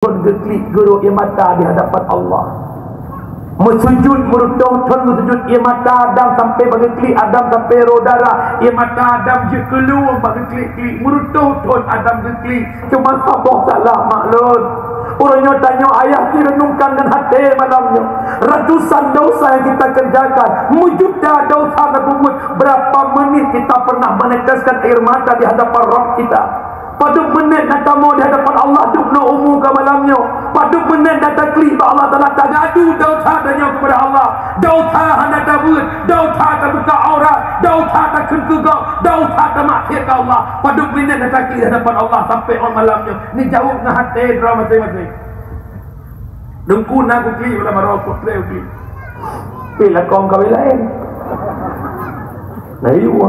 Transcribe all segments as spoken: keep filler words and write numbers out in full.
thon geuklik geurok ie mata di hadapan Allah. Meusujud meureutoh thon meusujud, ie mata Adam sampai bak geuklik, Adam sampai rô darah, ie mata Adam jeuet keuluwa bak geuklik-klik, meureutoh thon Adam geuklik. Cuma saboh salah, mak lôn. Uroe nyoe tanyoe ayah, renungkan ngon até malam nyoe. Ratusan dosa yang kita kerjakan, meujuta dosa kita perbuat. Berapa menit kita pernah meneteskan air mata di hadapan Rabb kita? Padub menit na kamoe di hadapan Allah dub noe umu ka malam nyoe? Padub menit na taklik bak Allah Taala, tagadu dosa tanyoe kepada Allah? Dosa hana tabeuet, dosa tabuka aurat, dosa takheun keu gob, dosa tamaksiat keu Allah. Padub menit na taklik di hadapan Allah sampai ôn malam nyoe? Neujaweueb ngon até droe maséng-maséng. Teungku na kuklik, bala baroe kutré kuklik. Pi lakong kawin laén. Nah, iya.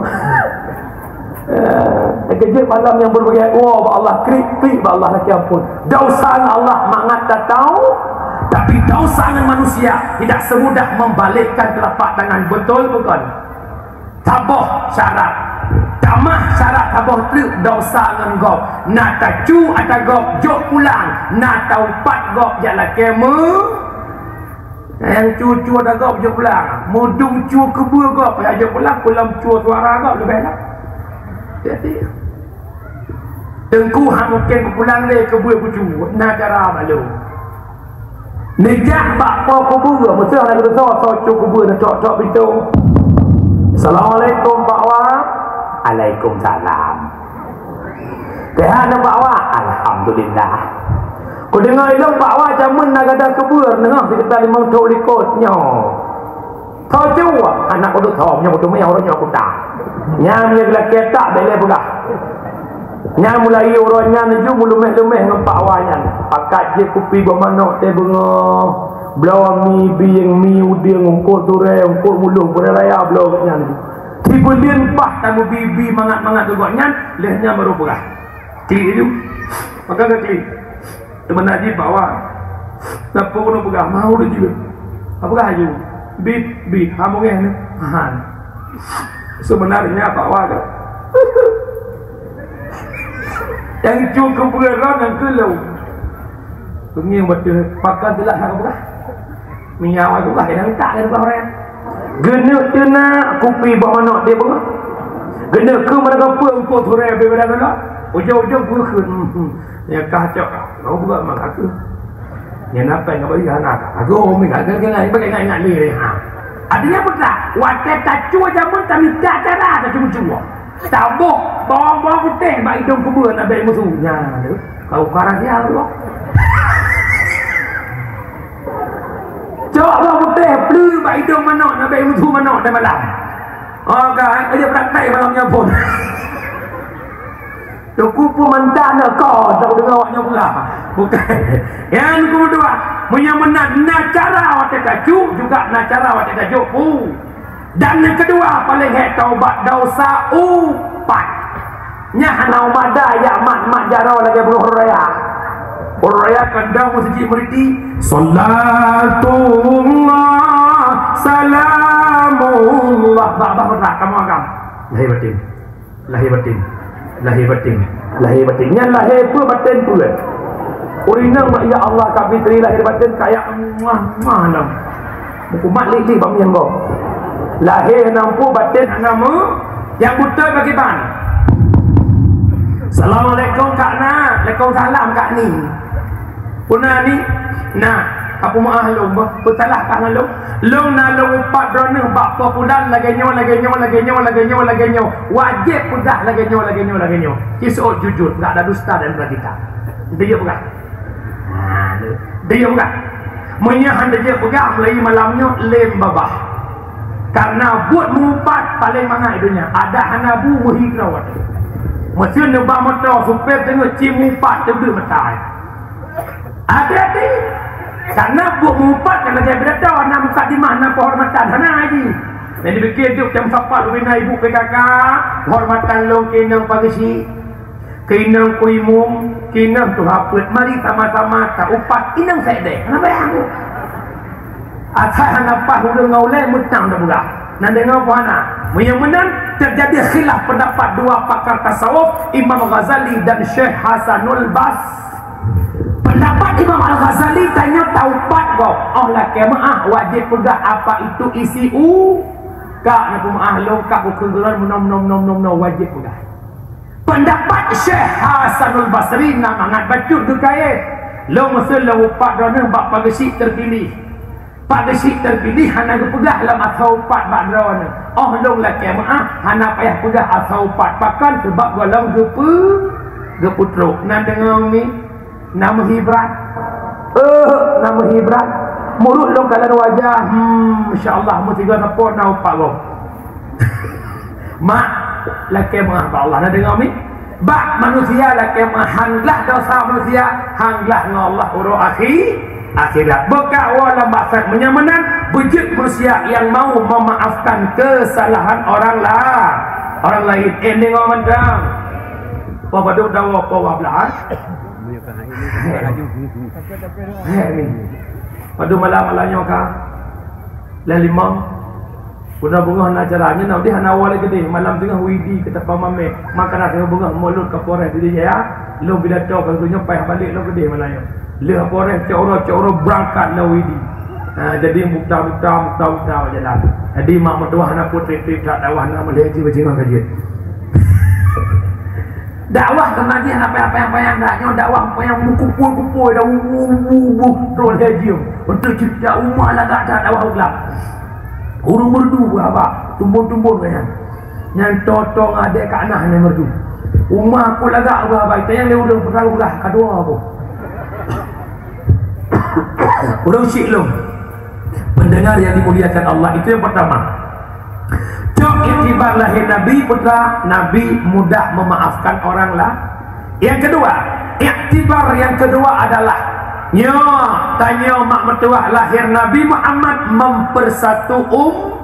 Eh, keujeuet malam nyang berbagai, wah, bak Allah, klik-klik bak Allah, laki ampun. Dosa ngon Allah mangat tatau, tapi dosa ngon manusia tidak semudah membalikkan telapak tangan. Betul bukan? Saboh syarat. Tamah syarat saboh treuk, dosa ngon gob. Na tacu ata gob, jok pulang. Na taupat gob, jak lakée meu. Nyang cu-cu ata gob, jok pulang. Mudum cu keubeue gob, payah jok pulang, peulom cu suara gob leubeh lah. Jadi, Teungku hana mungken pulang lé keubeue bucu, na cara balu. Neujak bak po kubu, meuseue hana geutusoe, soe cu kubu neucok-cok pintoe. "Assalamualaikum, Pak Wa." "Alaikumsalam." "Sehat na, Pak Wa?" "Alhamdulillah." "Kudeungoe ilong Pak Wa jameun na gadoh kubu, neungoh seukitar limong thon likot nyoe." Tho jua anak udut tho, nyoe beutôi meu'ah uroe nyoe kuta. Nyan meunyoe geulakée tak, bék lé peugah. Nyan mulai uroe nyan ju meulumeh-lumeh ngon Pak Wa nyan. Pakat jeuet kupi boh manok teuh beungoh. Bloe mi, bieng mi, udeueng, eungkot turée, eungkot muloh, beuraya bloe nyan. Sibuleuen paih tameubi-bi mangat-mangat keu gobnyan, lheueh nyan barô peugah. Klik laju. Maka ka klik. Teuma na jih Pak Wa. Napa keuneuk peugah, mau laju. Apa peugah laju? Bit, bit. Ha, mungeh ni. Han. Sebenarnya Pak Wa tu. Nyang cu keu peue lom nyang keu lôn. Beungieng bacut, pakon teulah hana peugah. Meunyoe awai peugah, nyang tak lé peugah orang. Geuneuk teunak kupi bak manok dia peugah. Geuneuk keu mana gapeue eungkôt turée beu beda-beda. Ujong-ujong peue kheun. Hmm, hmm. Nyang kah cok, kau buka mak aku. Nyang napai ngapa iya hana? Aku umi kat kena ingat-ingat ni, ha. Artinya apa tak? Watée tacue jameun tamita cara tacue-cue. Taboh bawang-bawang putéh bak idong kubu Nabi Musa. Nya, kau karang dia Allah. Cok bawang putéh, pleu bak idong manok, Nabi Musa manok dan malam. Oh, kan? Aja praktek malam nyoe pun. Teungku pun mantah nak kau, tak dengar awak nyoe pula. Bukan. Yang kedua, meunyoe meunan na cara watée tacue, juga na cara watée tajok pu. Dan yang kedua, paling hek taubat dosa upat. Nyan hana umada yak mat-mat jaroe lagée bunoe raya. Raya kandang meuseujid meuriti, salatullah, salamullah. Bah, bah, bah, kamu agam. Lahir batin. Lahir batin. Lahir batin. Lahir batin. Nyan lahir peue batin peue. Ureueng inong bak, "Ya Allah, ka Fitri lahir batin kaya muah-muah nam." Buku mat lik-lik bak mieng gob. Lahir nam peue batin hana mu. Nyang beutôi bagi ban. "Assalamualaikum, Kak Na." "Waalaikumsalam, Kak Ni." Puna ni, nah, apa maaf lom, bah, peusalah kah ngon lom? Lom na lom upat droeneuh bak po pulan lagée nyoe, lagée nyoe, lagée nyoe, lagée nyoe, lagée nyoe. Wajéb peugah lagée nyoe, lagée nyoe, lagée nyoe. Ci seuôt jujur, enggak ada dusta dan dusta kita. Dia peugah. Nah, dia peugah. Meunyoe hana dia peugah, mulai malam nyoe lem babah. Karena buet mupat paling mangat di dunia. Ada hana bu meuhi keudroe. Meusieun neuba moto, supir teungeut ci mupat teubeut meutai. Hati-hati. Karena buet mupat kan lagée pidato, na mukadimah, na penghormatan, hana haji. Jadi pikir hidup jam sapat ubina ibu P K K, penghormatan lom keu inong pageusyi, keu inong keu imum, keu inong tuha peuet, mari sama-sama taupat inong saideh. Kenapa ya? Asai hana paih ureueng ngon ulée meutang dak peugah. Nan deungoe peue hana? Meunyoe meunan, terjadi khilaf pendapat dua pakar tasawuf, Imam Ghazali dan Syekh Hasanul Bas. Pendapat Tanyoe taupat gob, oh lakée meu'ah wajéb peugah apa itu isi u. Ka na peumeu'ah lôn ka bukon geuron meunoe, meunoe, meunoe, meunoe, meunoe wajéb peugah. Peundapat Syekh Hasanul Basri na mangat bacut geukayée. Lôn meuseu lôn upat droeneuh bak Pak Geuchik Teupiléh. Pak Geuchik Teupiléh hana geupeugah lam asa upat bak droeneuh. Oh lôn lakée meu'ah hana payah peugah asa upat. Pakon? Sabab gohlom geupeu-, geupeutrok. Na deungoe mi? Na meuhibrat. Eh, na meuhibrat. Murut lôn kalon wajah, hmm, insya Allah meusigoe sapo na upat gob. Mak, lakée meu'ah bak Allah. Na deungoe mi? Bak manusia lakée meu'ah, han glah desya manusia, han glah ngon Allah uroe akhi-, akhirat. Beukak woe lam basa meunyoe meunan, beujeuet manusia nyang mau memaafkan kesalahan orang la-, orang lain. Eh, deungoe mantong. Padum dawa, padum blah. Heh, ni. Padum malam-malam nyoe ka. Lheuh limong. Guna beungoh na acara nyoe, na udeh hana awai lé keudeh. Malam teungoh widi keu tapah mameh. Maka na teungoh beungoh mulod Kapolres Pidie Jaya. Lôn pidato ka geutanyoe paih balek lôn keudeh malam nyoe. Lheuh Kapolres cok uroe, cok uroe beurangkat lôn widi. Ha, jadi buta-buta, buta-buta bak jalan. Jadi mak meutuah na putri-putri that dakwah na meulhèe jih bajingah ka jeuet. Dakwah keunan jih hana payah-payah dak nyoe, dakwah payah meukumpul-kumpul dah, wu, wu, wu, wu, trok lhèe jeuem. Untuk ceutak umat lagak that dakwah Islam. Ureueng Meureudu beuhaba, tumbon-tumbon ka nyan. Nyan to-to ngon adek Kak Nah nyan Meureudu. Umat ku lagak beuhaba, tanyong lé ureueng peurang ulah ka dua boh. Ureueng syiek lôn. Pendengar yang dimuliakan Allah, itu yang pertama. Cok iktibar lahir Nabi, putra, Nabi mudah memaafkan orang lah. Yang kedua, iktibar yang kedua adalah, nyoe, tanyoe mak meutuah lahir Nabi Muhammad mempersatu um-,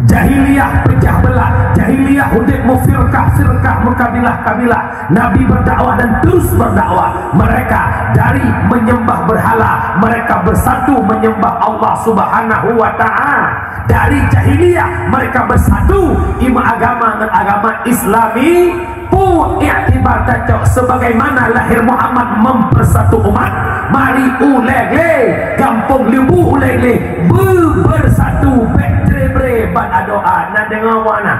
jahiliyah pecah belah, jahiliyah udeb meufirkah-firkah, meukabilah-kabilah. Nabi berdakwah dan terus berdakwah. Mereka dari menyembah berhala, mereka bersatu menyembah Allah Subhanahu wa Ta'ala. Dari jahiliyah mereka bersatu, iman agama dengan agama Islami. Pu iktibar tacok sebagaimana lahir Muhammad mempersatu umat. Mari ulèe lé, gampông Leubue ulèe lé, beu bersatu, bèk bre-bre bak doa. Na deungoe bunoe?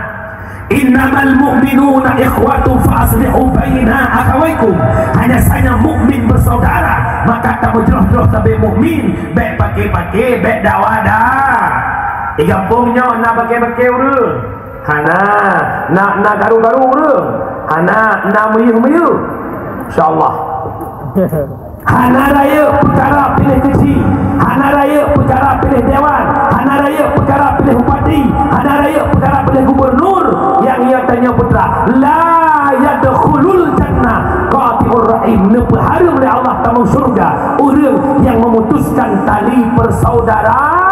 Innamal mu'minuna ikhwatun fa aslihu baina akhawaikum. Hanya saja mukmin bersaudara, maka tameujroh-jroh sabe mukmin, bèk pake-pake, bèk dawa-dawa. Di gampông nyoe na pake-pake ureueng? Hana. Na, na garu-garu ureueng? Hana. Na meuyeuh-meuyeuh? Insya Allah. Hana rayeuk peukara piléh keuchik, hana rayeuk peukara piléh dewan, hana rayeuk peukara piléh bupati, hana rayeuk peukara piléh gubernur. Nyang nyoe tanyoe putra, la yadkhulul jannah qati'ur rahim. Neupeuhareuem lé Allah tamong syeuruga ureueng nyang memutuskan tali persaudaraan.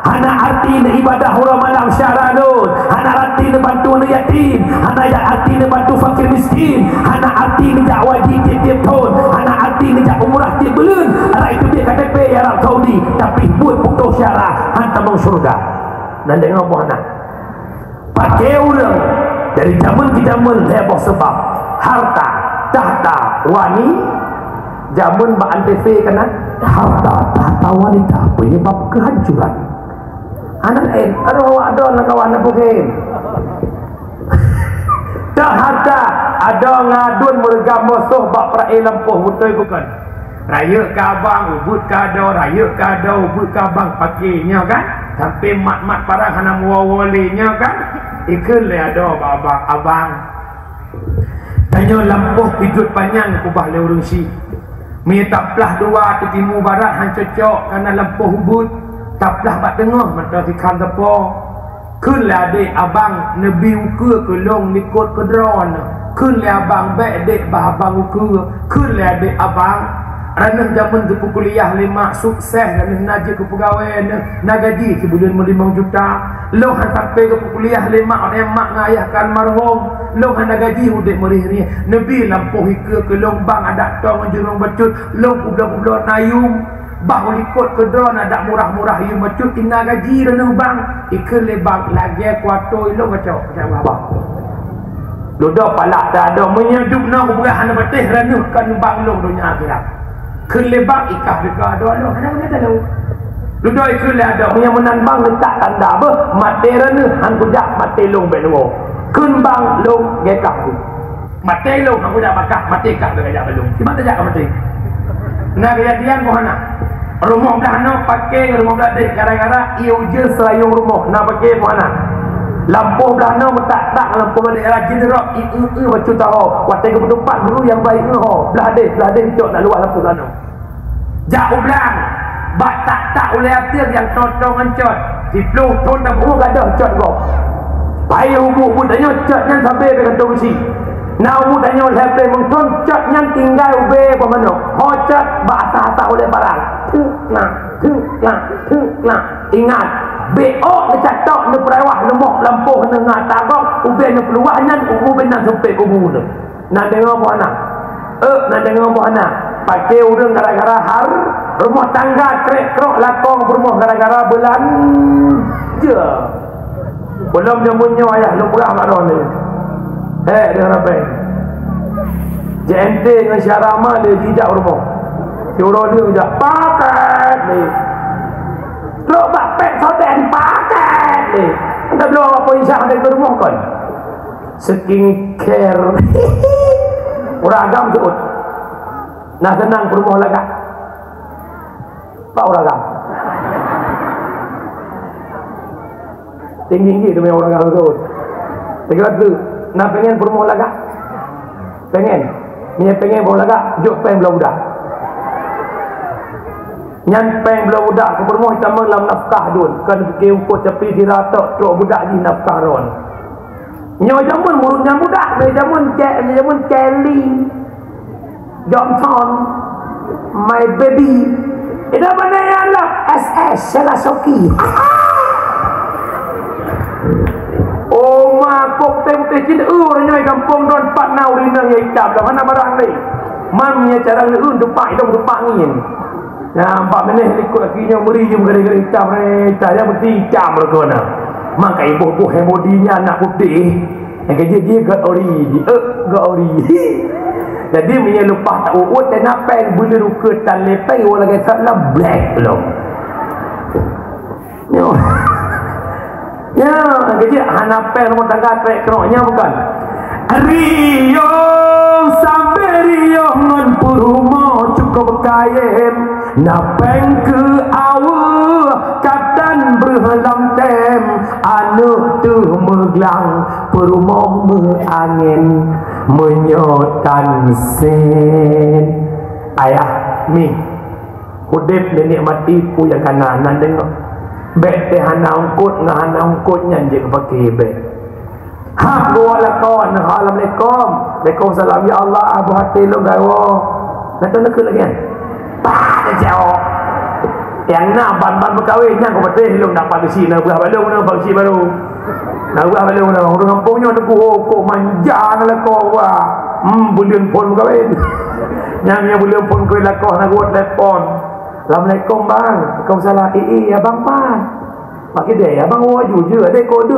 Hana arti neuibadah uroe malam syahra lôn, hana arti neubantu aneuk yatim, hana arti neubantu fakir miskin, hana arti neujak haji tiep-tiep thon, hana arti neujak umrah tiep buleuen, adak iteubiet K T P di Arab Saudi, tapi buet putôh syahra, han tamong syeuruga. Na deungoe boh na. Paké ureueng dari jameun keu jameun lhèe boh seubab, harta, tahta, wani-, jameun bak Antv ka na, harta, tahta, wanita penyebab kehancuran. Aneuk laén, aduh, awak don lam kawan na bukén. Tak harta, adoe ngon aduen meureugam mosoh bak peuraé lampôh, beutôi bukon? Rayeuk keu abang, ubeuet keu adoe, rayeuk keu adoe, ubeuet keu abang, paké nyoe kan? Sampoe mat-mat parang hana meuwoe-woe lé nyoe kan? Ikheun lé adoe bak abang, "Abang, tanyoe lampôh pijôt panyang kubah lé ureueng syiek. Meunyoe taplah dua teu timu barat han cocok, kana lampôh ubeuet, taplah bak teungoh mantong sikhan sapo." Kheun lé adék abang neubi ukeue keu lôn likot keu droeneuh. Kheun lé abang, "Bèk dék bah abang ukeue." Kheun lé adék abang, "Raneuh jameun geupeu kuliah lé mak, sukses raneuh na jeuet keu peugawée neuh, na gaji sibuleuen meulimong juta. Lôn han sampoe geupeu kuliah lé mak, watée mak ngon ayah ka almarhom. Lôn hana gaji udeb meurih-rih. Neubi lampôh ikeue keu lôn bang, adak tong ngon jurông bacut, lôn peubloe-peubloe na yuem." Bah u likot keu droeneuh adak murah-murah yum bacut, ina gaji droeneuh bang. Ikheun lé bang, "Lagèe kuatô ilôn kacok, kacok bang." Ludoe palak tadoe, meunyoe dum na kupeugah hana patéh, raneuh kon bang lôn donya akhirat. Kheun lé bang ikah beuka adoe-adoe, hana geumita lôn. Dudoe kheun lé adoe, meunyo meunan bang neutak tanda beuh, maté droeneuh han kujak, maté lôn bék lôn. Kheun bang lôn gét kah. Maté lôn han kujak bak kah, maté kah bék kajak bak lôn. Kiban tajak ka maté. Na keujadian boh hana. Rumoh blah noe paké ngon rumoh blah déh gara-gara ié ujeuen seurayong rumoh na paké boh hana. Lampôh blah noe meutak-tak lampôh balik rajin rot i eu-eu bacut taho. Watée geupeutupat guru nyang bai eu ho, blah déh, blah déh cok na luwah lampôh blah noe. Jak u blang, bak tak-tak ulée ateueh nyang totong ngon cot. Siplôh thon na buet gadôh cot gob. Payah ubu-ubu tanyoe cot nyan sabe bak kantô beusi. Na ubu tanyoe lhée pleh meuthon cot nyan tinggai ubé boh manok. Ho cot bak asah-asah ulée parang. Teuk nak, teuk nak, teuk nak. Ingat, bék ôk neucatok neupeurewah leumoh lampôh neunga tagok ubé neupeuluwah nyan ubu binan sumpéh kubu neu. Na deungoe boh na? Euk, na deungoe boh na? Paké ureuëng gara-gara har, rumoh tangga krek-krok lakong peurumoh gara-gara beulanja. Belom jameun nyoe ayah lôn peugah bak droeneuh. Hé, deungon rapéng. J N T ngon Syarama lé jijak rumoh. Siuroe lheueh jak paket lé. Trok bak pet soden paket lé. Anda belum apa insya ada ke rumah kon. Skincare. Ureuëng agam seuôt. Nah, seunang peurumoh lagak. Pak ureuëng agam. Tinggi-tinggi demi ureuëng agam seuôt. Tiga tu. Nah, pengen peurumoh lagak. Pengen. Ni pengen peurumoh lagak, jok peng belah budak. Nyan peng belah budak keu peurumoh tamong lam nafkah dun. Kan ke umput tapi sira tok trok budak jih nafkah ron. Nyoe jameun murit nyan budak, nyoe jameun cek, nyoe jameun Kelly Johnson, my baby. Ida mana ya Allah? S S Selasoki. Oh ma kok tem te cin ur nyoe gampông don pat na ureuëng ya icap dah mana barang ni. Mam ya carang ni un depak idong depak ngin. Nampak meneh likot laki nyoe meuri jeuem gari-gari icap re, cahya mesti icap mereka na. Maka iboh-boh yang bodi nya anak putih. Yang kejut dia got ori, di eh got ori. Jadi meunyoe leupah tak uut dan apa yang boleh ruka tan lepai wala gasak lah black belum. Nyoe. Ya, kejak hana pèng rumoh tangga trek keunok nyan bukan. Riôh sampai riôh ngon peurumoh cukup kayém. Na pèng keu aweueh katan breuh lam tem. Aneuk teuh meuglang peurumoh meuangén meunyoe tan sén. Ayah, mi. Udép neunikmati peue nyang ka na, nan deungoe. Bék teuh hana eungkôt ngon hana eungkôt nyan jeuet geupaké bék. Hah, geuwoe lakoe, "Assalamualaikum." "Waalaikumsalam." "Ya Allah, boh até lôn gawoe." Nyan teuh neukheun lagèe nyan. Pah, teucok. Nyang na ban-ban meukawen nyan keu patéh lôn dapat geusi na beuh balong na bak geusi barô. Na beuh balong na ureueng gampông nyoe teupeu, "Oh, kok manja na lakoe wah." Hmm, buleuen phôn meukawen. Nyang, nyang buleuen phôn keu lakoe na geuwoe telepon. "Assalamualaikum, Bang." "Waalaikumsalam." "Eh, eh, abang pat?" "Pak Kidai, abang woe jujur, adék kode."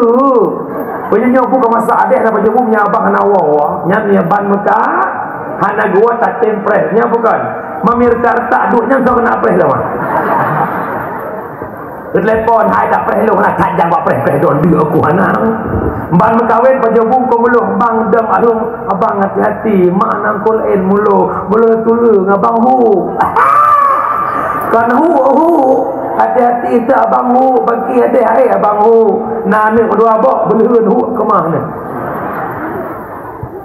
Peunyoe nyoe buka masa adék na baju bum nyang abang hana woe, nyan nyang ban meuka hana geuwoe tatem preh. Nyan bukan. Mami retak-retak duek nyan soe keuneuk preh lom. Telepon, "Hai, tak preh lôn, hana that jang bak preh-preh don deuk aku hana." Ban meukawen pajoh bungkôh muloh, bang dam along, "Abang hati-hati, mak nangkol en mulo, mulo tuleueng abang hu." Kan hu, hu. "Hati-hati teuh abang hu, bagi adéh hai abang hu." Na aneuk dua boh, beuleuheun hu keumah nyan.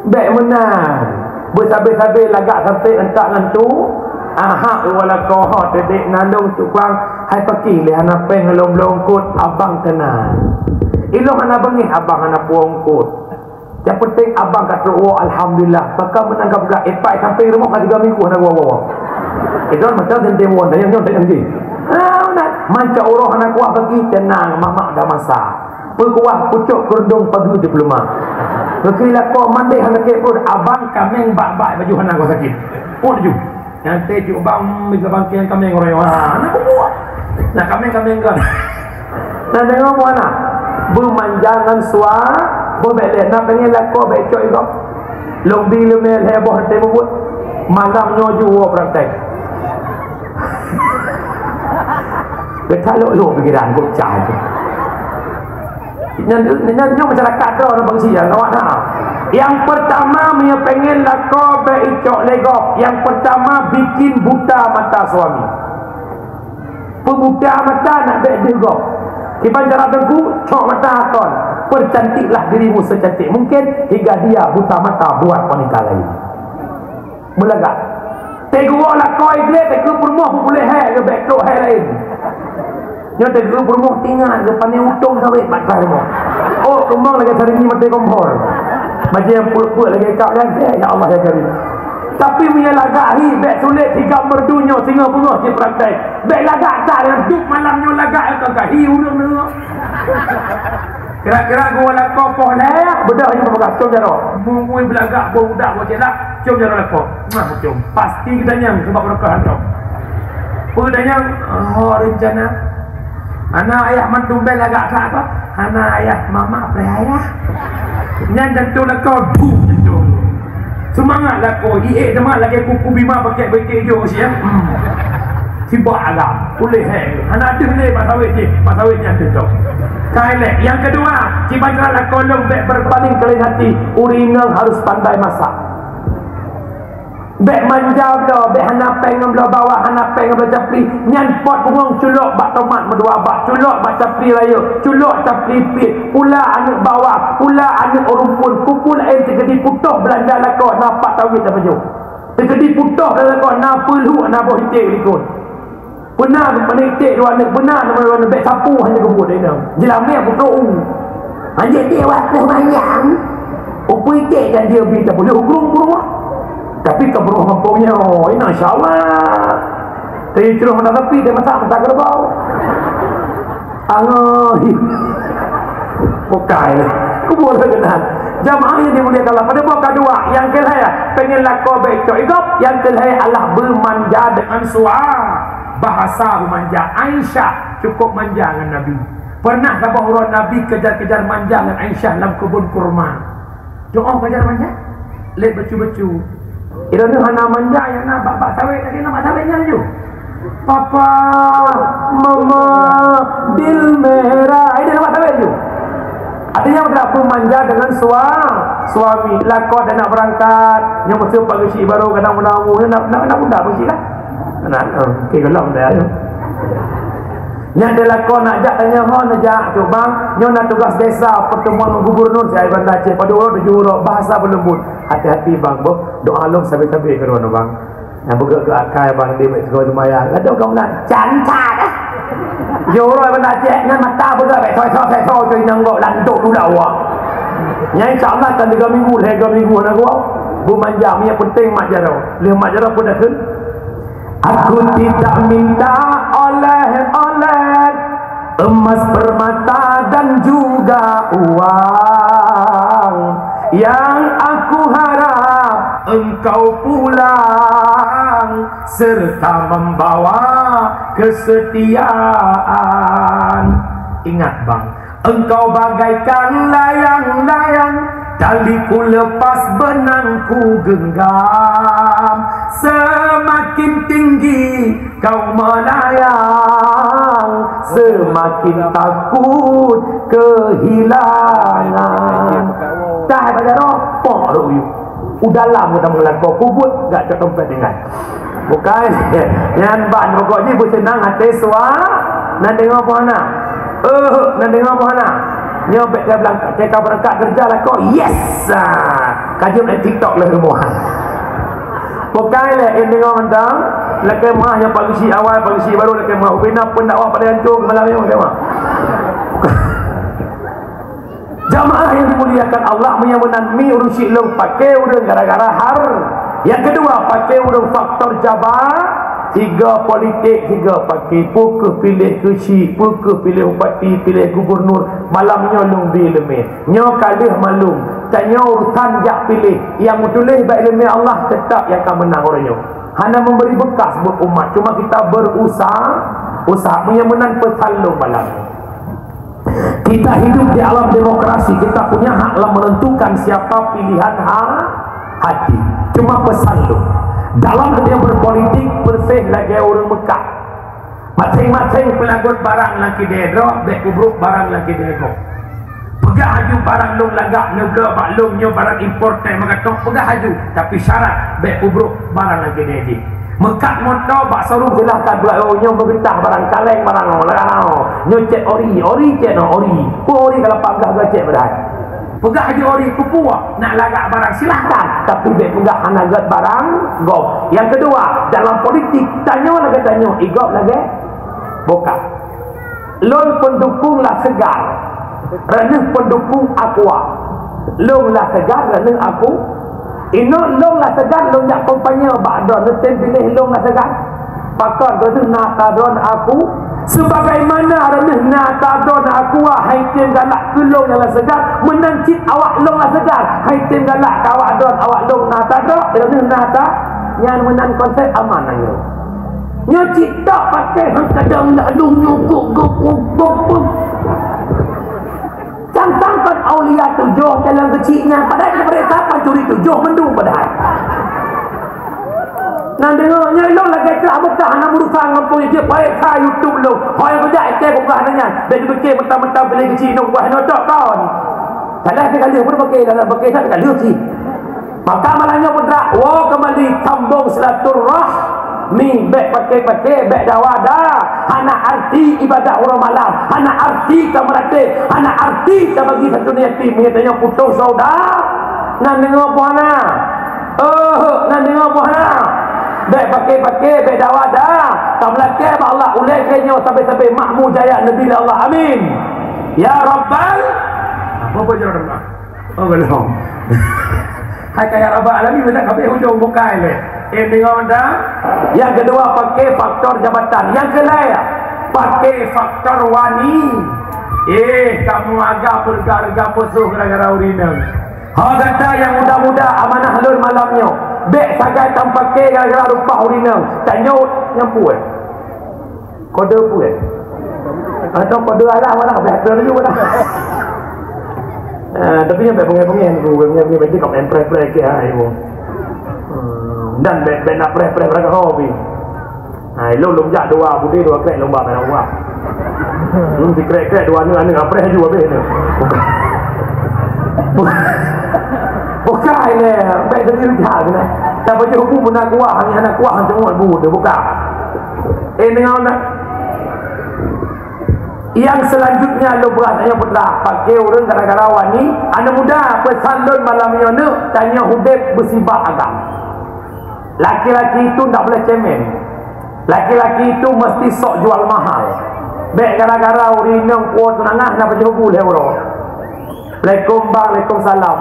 Bék meunan. Beusabe-sabe lagak sampe entak ngon tu. Aha, wala koho teudik nalong cukang. Hai paki lé hana péng lom-lom kot abang keunan. Ilong hana beungéh abang hana puong kot. Nyang penting abang ka trok woe alhamdulillah. Maka meunan ka peugah, "Eh, pai sampe rumoh ka tiga minggu hana woe-woe." Itu macam sente woe, tanyong nyoe tanyong jih. Ha, meunan. Manca uroh hana kuah bagi, tenang, mamak dah masak. Peukuah pucok keurundong pageue di peuleumah. Geukheun lakoe mandeh hana keu pruet, abang kaméng bak-bak baju hana goe sakét. Pun ju. Nyan teuh ju bang mita bangkeng kaméng royong. Ha, na peubuet. Na kaméng-kaméng kan. Na deungoe buah na. Beumanjangan sua, beuh bék lé. Na pengen lakoe bék cok igoe. Lông bi leumé lhée boh teuh peubuet. Malam nyoe ju woe praktek. Ka lhok-lhok pikiran kok cah tu. Nyan, nyan, nyan masyarakat droe na bangsa ya, awak na. Yang pertama, meunyoe pengen lakoe bèk icok lé gob. Yang pertama, bikin buta mata suami. Peubuta mata nak bèk deuh gob. Kiban cara teungku, cok mata kon. Percantiklah dirimu secantik mungkin hingga dia buta mata buat wanita lain. Meulagak. Teungoh lakoe gleh, teungoh peurumoh peupuléh hai, leubeh trok hai laén. Nyoe teungoh peurumoh tingat geupané utông sawét bak rumoh. Oh, keumbang lagèe sarimi maté kompor. Bajèe peuet-peuet lagèe kap nyan, eh, ya Allah ya Karim. Tapi meunyoe lagak hi, bèk sulet higam merdu nyoe singoh beungoh cit praktek. Bèk lagak that, duek malam nyoe lagak ka gahi ureueng nyoe. Kira-kira gua lakoe poh lhèe, beudôh nyoe peugah, "Com jaroe." Mungui beulagak boh udak boh céla, "Com jaroe lakoe." Nah, com. Pasti geutanyong sebab beureukat hantom. Peue geutanyong, "Oh, rencana." "Hana ayah, mandum bèe lagak that kah?" "Hana ayah, mama preh ayah." Nyan jantung lakoe, duh, jantung. Seumangat lakoe, iék teuma lagèe kuku bima pakèk beuiték jôk siang. Hmm. Sibak agam, puléh hai. Hana deuh lé bak sawét jih, bak sawét nyan teuntông. Ka ilèe. Nyang keudua, kiban cara lakoe lôn bèk berpaling keureun hati, ureueng inong harus pandai masak. Bèk manja bloe, bèk hana péng ngon bloe bawang, hana péng ngon bloe capli. Nyan pot bungong culok bak tomat meudua bak, culok bak capli rayeuk, culok capli piet, pula aneuk bawang, pula aneuk rumpun, kumpul laén teukeudi putôh beulanja lakoe na pat tawét tapajoh. Teukeudi putôh lam lakoe na peulhuk na boh iték likot. Peuna peuneuk iték dua aneuk, peuna nama dua aneuk bèk sapu hana geubuet inong. Jeulamèe putôh u. Anjing dia waktu manyang. Upui iték dan dia bi tapeulhuk u grueng-grueng. Tapi ka beurôh gampông nyoe, inong insyaallah. Tapi terus mata sapi dia masak mata kerbau. Angoi. Bukai. Kubur keunan. Jamaah yang dimuliakan Allah. Pada buah kedua, yang kelhèe, pengen lakoe bèk cok igop, yang kelhèe adalah beumanja dengan sua-, bahasa beumanja. Aisyah cukup manja dengan Nabi. Pernah saboh uroe Nabi kejar-kejar manja dengan Aisyah lam kebun kurma. Doa belajar manja. Lét bacu-bacu. Ira ni hana manja yang na bak, bak sawét, tapi na bak sawét nyan laju. Papa, mama, dil merah. Ini na bak sawét laju. Artinya apa? Pun manja dengan sua-, suami. Lakoe dah nak berangkat. Nyoe masa pagi si baru kadang menamu. Nak, nak, nak muda pun sih lah. Nah, eh, okey, gelap dah, ya. Nyan dia lakoe nak jak tanya, "Ho, nak jak, Cuk Bang? Nyoe na tugas desa, pertemuan ngon gubernur si Banda Aceh. Pada uroe tujoh uroe, bahasa beuleumbut. Hati-hati, Bang, boh. Doa lôn sabe-sabe keu droeneuh, Bang. Nyang beugöt-göt akai, Bang, di bak teungoh seumayang. Gadoh kamoe meunan." Cancat, eh. Tujoh uroe Banda Aceh, nyan mata beugöt, bèk soe-soe, soe-soe, cuy, nyang gok lantok duda awak. Nyan, insya Allah, kan tiga minggu, tiga minggu, na gua. Beumanja, yang penting mak jaroe. Lheuh mak jaroe pun dah kheun. Aku tidak minta oleh-oleh, emas, permata, dan juga uang. Yang aku harap engkau pulang serta membawa kesetiaan. Ingat, Bang, engkau bagaikan layang-layang, tali ku lepas, benang ku genggam. Semakin tinggi kau melayang, semakin takut kehilangan. Dah baca roh, pok ruk yuk. Udah lama dah melakukan kubut, gak cok dompet tinggal. Bukan. Nyan ban pokok jih beuseunang até sua. Nan deungoe peue hana? Eh, nan deungoe peue hana? Nyoe bèk ka berangkat, ka berangkat kerja lah kok. Yes. Ah, ka jeuet main TikTok lé rumoh. Bukan lé, eh, deungoe mantong. Lakèe meuah nyang paling si awai, paling si baru lakèe meuah. Ubena pun dakwah pada hancur malam nyoe, lakèe meuah. Jamaah yang dimuliakan Allah, meunyoe meunan mi ureueng syiek lôn paké ureueng gara-gara har. Yang kedua, paké ureueng faktor jaba, tiga politik, tiga paké, peu keuh piléh keu syiek, peu keuh piléh bupati, piléh gubernur, malam nyoe lôn bi leumé. Nyoe ka lheueh malum, tanyoe urusan jak piléh, nyang meutuléh bak ileumé Allah teutap nyang ka meunang uroe nyoe. Hana memberi bekas buet umat, cuma kita berusaha, usaha meunyoe meunan peusan lôn malam nyoe. Kita hidup di alam demokrasi, kita punya hak dalam menentukan siapa pilihan ha-, hati. Cuma pesan lôn, dalam dunia berpolitik, persis lagèe ureueng Mekah. Maté Maséng peulagot barang lam keudè droe, bèk peubrôk barang lam keudè gob. Peugah laju barang lôn lagak neubloe bak lôn nyoe barang impor teuh meugatong, peugah laju, tapi syarat bèk peubrôk barang lam keudè jih. Meukat moto bak showroom silahkan, peugah, "Oh, nyoe meugeutah barang kaleng, barang oh, lagak oh. Nyoe cèt ori, ori cèt oh, ori. Peue ori ka lapan blah go cèt padahai." Peugah laju ori, "Peue nak lagak barang, silahkan, tapi bèk peugah hana gèt barang gob." Nyang keudua, dalam politik, tanyoe lagèe tanyoe, i gob lagèe bukak. Lôn peundukung Lasegar, reuneuh peundukung Aqua. Lôn Lasegar, reuneuh Aqua. Inoe lôn Lasegar, lôn jak kampanye bak droeneuh, neutem piléh lôn Lasegar. Pakon reuneuh na ata droeneuh Aqua? Sebagaimana reuneuh na ata droeneuh Aqua, hai tem galak keu lôn nyang Lasegar, meunan cit awak lôn Lasegar, hai tem galak keu awak droeneuh, awak lôn na ata droeneuh, reuneuh na ata, nyan meunan konsep aman nanggroe. Nyoe cit tok paké han kadang lalu nyukuk gok gok gok gok. Sang-sang kon aulia tujoh dalam keuchik nyan, padahai keupada saban curi tujoh mandum padahai. Nah, deungoe nyoe lôn lagèe trah beutah hana meurusa ngon peue jih, pareksa YouTube lôn. Ho nyang kujak ék buka hana nyan. Bèk dipike mentang-mentang piléh keuchik nyoe buah nyoe tok kon. Salah teuka lheueh pun paké, salah paké that teuka lheueh cit. Maka malam nyoe putra, woe keumali sambong silaturahmi, bèk paké-paké, bèk dawa da, hana arti ibadah uroe malam, hana arti ka meuratéb, hana arti ka bagi santuné yatim, meunyoe tanyoe putôh sauda, nan deungoe puhana. Oh, nan deungoe puhana. Bèk paké-paké, bèk dawa da. Tameulakèe bak Allah, ulèe keu nyoe sabe-sabe makmu jaya neubi lé Allah. Amin. Ya Rabbal, apa-apa je Rabbal. Oh, belum. Hai kaya Rabbal Alamin, meunan kabeh ujong bukai lé. Eh, deungoe dah. Nyang keudua, paké faktor jabatan. Nyang keulhèe, paké faktor wani. Eh, kamoe agam beureuga-reuga musoh gara-gara ureueng inong. Ho gata nyang muda-muda, amanah lôn malam nyoe. Bèk sagai tapaké gara-gara rupa ureueng inong. Tanyoe nyang puet. Kode peue? Atau kode Allah malah, biasa dulu malah. Ah, tapi nyampe pengen-pengen, pengen-pengen, berarti kau main preh-preh ke, ah, ibu. Hmm, dan be-, benda preh-preh beragam hobi. Ah, ilong lom jak dua, bude dua krek lomba main Allah. Hmm, si krek-krek dua ni, anu, preh juga habis ni. Bukan, bukan, ini, baik dari ujung ni. Tapi hukum benar kuah, hanya anak kuah, semua bu, dia bukan. Eh, dengar nak? Yang selanjutnya, lo berat, yang putra, pakai orang gara-gara wani, anak muda, pesan lon malam nyoe, tanya hudep bersibak agam. Laki-laki itu ndak boleh cemen. Laki-laki itu mesti sok jual mahal. Bek gara-gara ureueng inong kuat tunangan, nak pajoh bu lé uroe. Assalamualaikum, Bang. Waalaikumsalam.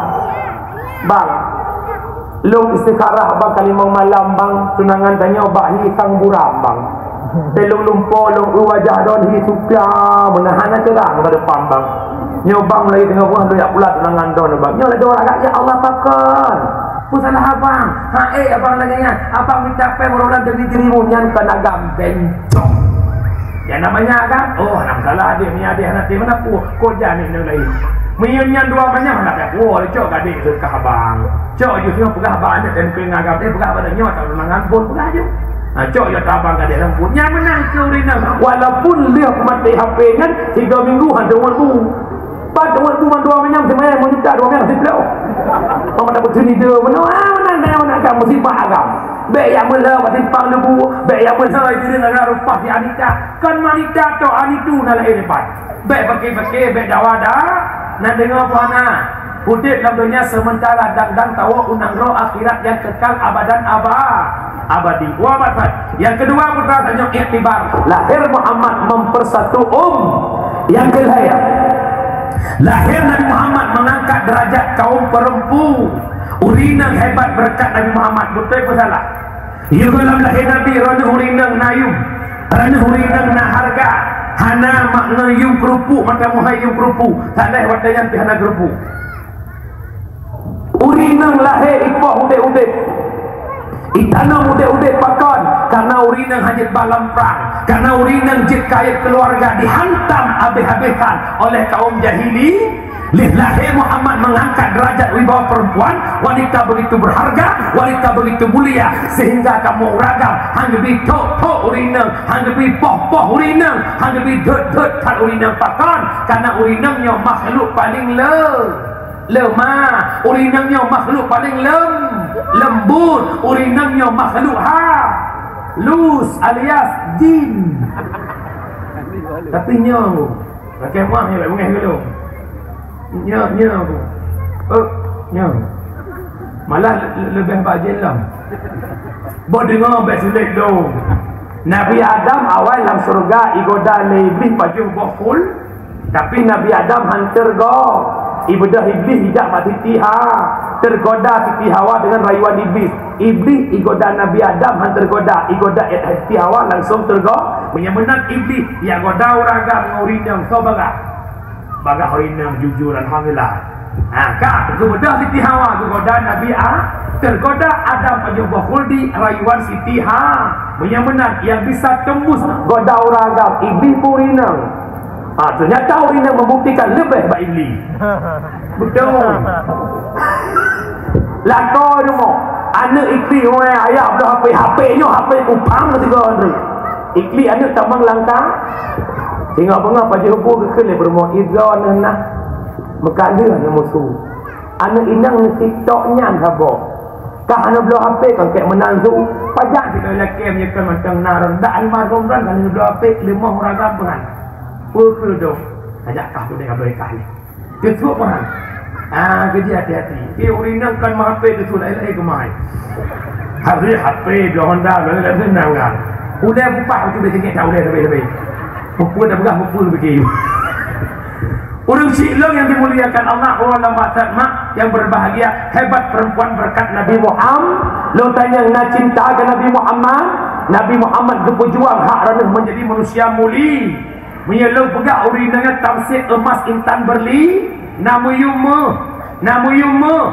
Bang, lôn istikharah, Bang, ka limong malam, Bang. Tunangan tanyoe bak hi sang buram, Bang. Teuh lôn lumpoe, lôn eu wajah droen hi sukla, meunahan na ceurang bak depan, Bang. Nyoe, Bang, lagi teungoh buah lôn jak pula tunangan droen, Bang. Nyoe lagèe ureueng agak, ya Allah, pakon? Peue salah abang? Ha, eh, abang lagèe nyan. Abang minta pèng uroe nyan demi dirimu, nyan kon agam bencong. Nyang namanya agam, oh, hana masalah, adék, meunyo adék hana teurimong, hana peue, kok jak aneuk inong laén. Meunyo nyan dua manyam, hana payah peue, cok keu adék seukah abang. Cok ju singoh peugah bak aneuk dan keuneuk agam, eh, peugah bak aneuk nyoe, tak tunangan pun peugah ju. Ha, cok ju ata abang keu adék lom pun. Nyan meunan keu ureueng inong. Walaupun lheueh peumaté H P nyan, tiga minggu hana deungoe bu. Pat deungoe bu mandua manyam, seumaya meunita dua manyam siplôh. Pemada beuteunie dia meunoe, ah, meunan, meunan, meunan, agam, musibah agam. Bek nyang meulhö bak simpang leubue, bek nyang meulhö di negara rupah di Anita. Kon wanita atau anitu na laén lebat. Bek paké-paké, bek dawa da, na deungoe buhana. Udép lam donya sementara dan, dan tawoe u nanggroe akhirat nyang kekal abadan aba-, abadi. Wa abad. Yang kedua, putra tanyoe iktibar. Lahir Muhammad mempersatu um. Yang kelhèe, lahir Nabi Muhammad mengangkat derajat kaum perempu. Ureueng inong hebat berkat Nabi Muhammad. Beutôi peue salah? Yôh lam lahé Nabi, droeneuh ureueng inong na yum, droeneuh ureueng inong na hareuga. Hana makna yum keurupuk, mata muhai yum keurupuk. Salah watèe nyan pih hana keurupuk. Ureueng inong lahé ipoh udép-udép. Itanom udeb-udeb pakon, karena ureueng inong hana jeuet bak lam prang, karena ureueng inong jeuet kayèe keuluwarga dihantam habéh-habéhan oleh kaum jahili. Lheueh lahé Muhammad mengangkat derajat wibawa perempuan, wanita begitu berharga, wanita begitu mulia, sehingga kamoe ureueng agam hana geubri thok-thok ureueng inong, hana geubri poh-poh ureueng inong, hana geubri dot-dot that ureueng inong. Pakon? Karena ureueng inong nyoe makhluk paling le-, lemah, ureueng inong nyoe makhluk paling lem-, lembut, ureueng inong nyoe makhluk halus alias jin. Tapi nyoe, pakai mah nyoe, bengeh dulu. Nyoe, nyoe. Eh, nyoe. Malah le-, le-, leubeh bajén lom. Boh deungoe bèk sulet dong. Nabi Adam awai lam syeuruga igoda lé Iblih pajoh boh khul, tapi Nabi Adam han teurgo-, ibeudôh Iblih ijak bak Siti Ha-, teurgoda Siti Hawa deungon rayuan Iblih. Iblih igoda Nabi Adam han teurgoda, igoda Siti Hawa langsong teurgo-, meunyoe meunan Iblih, ya goda ureueng agam ngon ureueng inong, soe bagah? Bagah ureueng inong jujur, alhamdulillah. Ha, ka, geubeudôh Siti Hawa, geugoda Nabi A-, teurgoda Adam pajoh boh khuldi, rayuan Siti Ha-, meunyoe meunan, nyang bisa tembus goda ureueng agam, Iblih peue ureueng inong. Ha, ternyata ureueng inong membuktikan leubeh bak Iblih. Beutôi. Lakoe rumoh, aneuk Iblih, weh, ayah bloe H P, H P nyoe, H P kupang sigoe nyoe. Iblih aneuk tamong langka. Singoh beungoh pajoh bu geukheun lé peurumoh, "Igoe neuh nah, meukaleuh aneuk musu. Aneuk inong neusitok nyan saboh. Kah hana bloe H P kon kèk meunan su." Pajan sidroe lakèe meunyoe kon mantong na rondak almarhum kan, hana bloe H P, leumoh ureueng agam peuhan. Peue keuh dong? Tajak kah peunoh ka bloe kah nyoe. Teutôp meuhan. Ah, keujih hati-hati. Di ureueng inong kon meuhapé teutôp laén-laén keumai. Habéh H P, bloe Honda, bloe laén-laén seunang kan. Ulèe bupah beutôi bèk tinggai that ulèe sabé-sabé. Peue-peue dah peugah, peue-peue pike. Ureueng syik lôn yang dimuliakan Allah, ulama that mak yang berbahagia, hebat perempuan berkat Nabi Muhammad. Lôn tanyong na cinta keu Nabi Muhammad. Nabi Muhammad geupeujuang hak droeneuh menjadi manusia muli. Meunyoe lôn peugah ureueng inong nyan tamsik emas intan berli, na meuyuem meuh, na meuyuem meuh.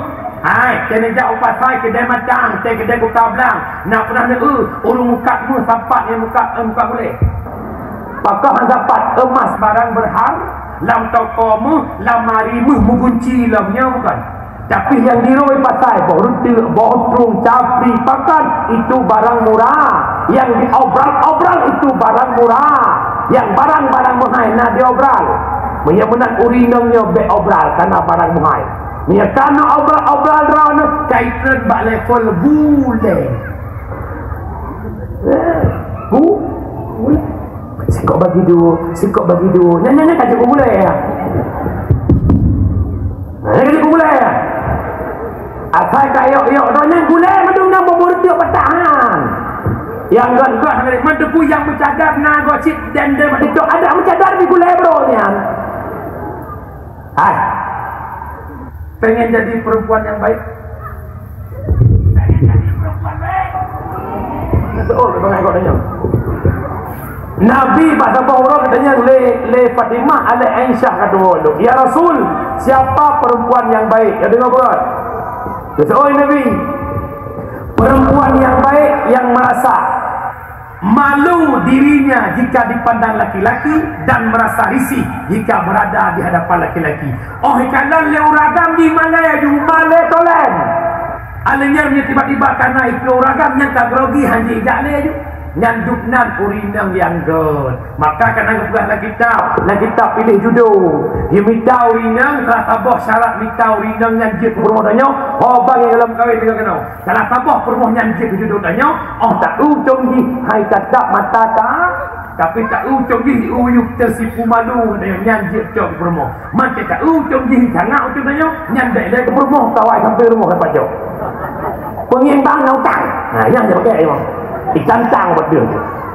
Hai, keuneuk jak u pasai keudè matang, teuh keudè kuta blang, na peunah neueu ureueng mukat meuh sampat ngon mukat, eh, mukat gulèe. Pakon han sampat, emas barang berhar-, lam toko meuh, lamari meuh meugunci lom, nyoe bukon? Tapi nyang dirôi pasai, boh reuteuek, boh trueng, capri, pakan, itu barang murah. Nyang diobral-obral itu barang murah. Nyang barang-barang meuhai na diobral. Meunyoe meunan ureueng inong nyoe bèk obral, kana barang meuhai. Meunyoe kana obral-obral droeneuh, ka itreun bak level bulèe. Eh, bu-, bulèe. Sikok bagi dua, sikok bagi dua. Nyan, nyan, nyan ka jeuet gulèe, ya. Nah, nyan ka jeuet gulèe, ya. Asai ka yok-yok droe nyan gulèe mandum nyang bubur tiok patahan. Nyang gèt-gèt hana lé, man teupeu nyang meucadar na goe cit dan dia mati tu ada meucadar di gulèe bro nyan. Hai. Pengen jadi perempuan yang baik? Pengen jadi perempuan baik? Betul, memang ikut tanya. Nabi bak saboh uroe geutanyong lé, lé Fatimah aneuk Aisyah, ka tuwo lom, "Ya Rasul, siapa perempuan yang baik?" Ya, deungoe beurôt. Geuseuôt Nabi, "Perempuan yang baik yang merasa malu dirinya jika dipandang laki-laki dan merasa risih jika berada di hadapan laki-laki." Óh ikalon lé ureueng agam jih malèe, jih malèe tolèng. Alèh nyan meunyoe tiba-tiba kana ikeue ureueng agam nyang ka grogi, han jijak lé ju. Nyan dum nan ureueng inong nyang gèt. Maka kana geupeugah lam kitab, lam kitab piléh judoe. Geumita ureueng inong salah saboh syarat mita ureueng inong nyan jeuet keu peurumoh tanyoe, ho bang nyang lom kawén deungon keunoe. Salah saboh peurumoh nyan jeuet keu judoe tanyoe, óh taeu cong jih hai tatap mata ta, tapi taeu cong jih uyueb teusipu malu, nyan jeuet cok peurumoh. Maté taeu cong jih sangat uteuen tanyoe, nyan bèk lé keu peurumoh, kawai sampoe rumoh dapat cok. Peungieng bang na utang. Nah, nyan jeuet pakai memang. Ditantang beutôi.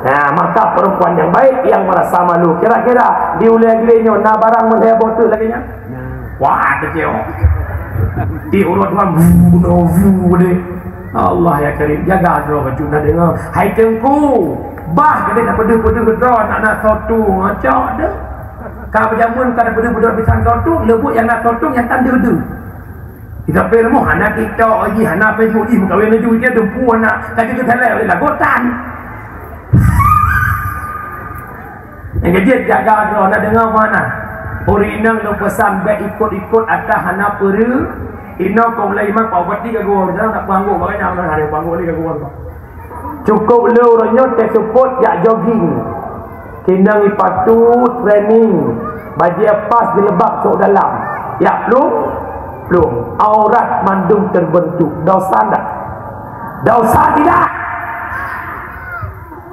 Nah, maka perempuan yang baik yang merasa malu. Kira-kira di ulèe glé nyoe na barang meulhèe boh teuk lagèe nyan? Wah, keucil. Di urut Tuhan, bu, bu, bu, bu, deh. Allah ya Karim, jaga droe bacut na deungoe. Hai Teungku, bah keudeh tapeudeuh-peudeuh droe, nak na soe tueng, ngocok deh. Ka beujameun ka tapeudeuh-peudeuh bisan soe tueng, leubuet nyang na soe tueng nyang tan deuh-deuh. Kita peurumoh hana TikTok jih, hana Facebook jih, meukawen laju jih, dumpu hana, ka jeuet keu salai oleh lagotan. Nyang ka jeuet jaga droe, na deungoe mana? Ureueng inong lôn peusan bèk ikot-ikot ata hana peureunoe, kong lé iman pak bupati ka geuwoe, jangan tak peuanggô, makanya hana ada peuanggô lé ka geuwoe. Cukôp le uroe nyoe teuseupôt jak jogging. Keunong ipatu training, bajèe pas jilbab sôk dalam. Jak plueng, plueng. Aurat mandum teubeuntuk. Dosa ndak? Dosa tidak?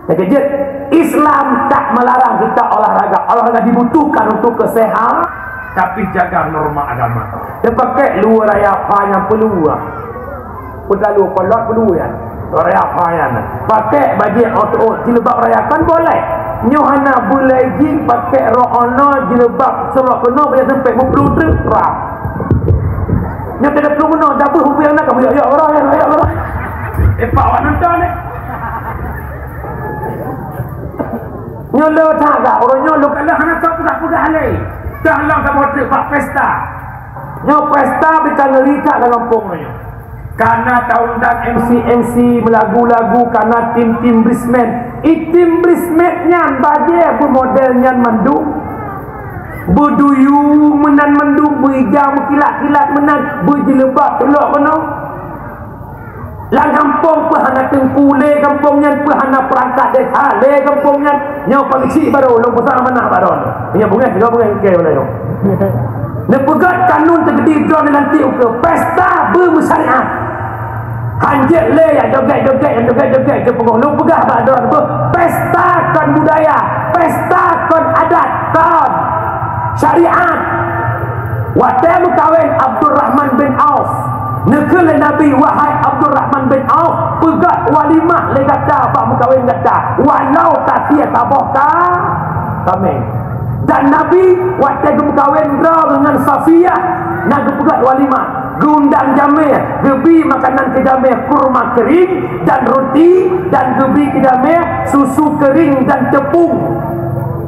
Nyang keujeuet, Islam tak melarang kita olahraga. Olahraga dibutuhkan untuk kesehatan, tapi jaga norma agama. Teupakék luweue raya pha nyang peuluweue. Peutalu kolot peuluweue nyan. Raya pha nyan. Pakék bajèe oto jilbab raya kan boleh. Nyoe hana boleh jih pakék rok ono jilbab seulok keunoe bajèe sempit meuplueng treuk pra. Nyoe teuka plueng keunoe, dabeuh ubé aneuk kamoe yok-yok baroe, yok-yok baroe. Eh, pak awak nonton, eh. Nyoe le that dah, ureueng nyoe lôn kalon hana soe peugah-peugah lé. Dah lom saboh treuk bak pesta. Nyoe pesta bita ngeri that lam gampông ureueng nyoe. Kana taundang M C-M C meulagu-lagu, kana tim-tim bridesmaid. I tim bridesmaid nyan bajèe beumodel nyan mandum. Beuduyue meunan mandum, beuija meukilat-kilat meunan, beujilbab teulok keunoe. Lam gampông peuhana teungku lé gampông nyan, peuhana peurangkat desa lé gampông nyan. Nyoe pageuchik barô lôn peusah manah bak droeneuh. Nyoe beungéh, sigoe beungéh, oke, boleh lôn. Neupeugöt kanun teukeudi droeneuh nanti ukeue pesta beumeusyariat. Hanjeuet lé nyang jogét-jogét, nyang jogét-jogét keu peungoh. Lôn peugah bak droeneuh, pesta kon budaya, pesta kon adat, kon syariat. Watèe meukawen Abdurrahman bin Auf, neukheun lé Nabi, "Wahai Abdurrahman bin Auf, peugöt walimah lé gata bak meukawen gata, walau tasie saboh ka-, kaméng." Dan Nabi watèe geumeukawen droe ngon Safiyah, na geupeugöt walimah, geuundang jamé, geubri makanan keu jamé, kurma keuring dan ruti, dan geubri keu jamé susu keuring dan teupung.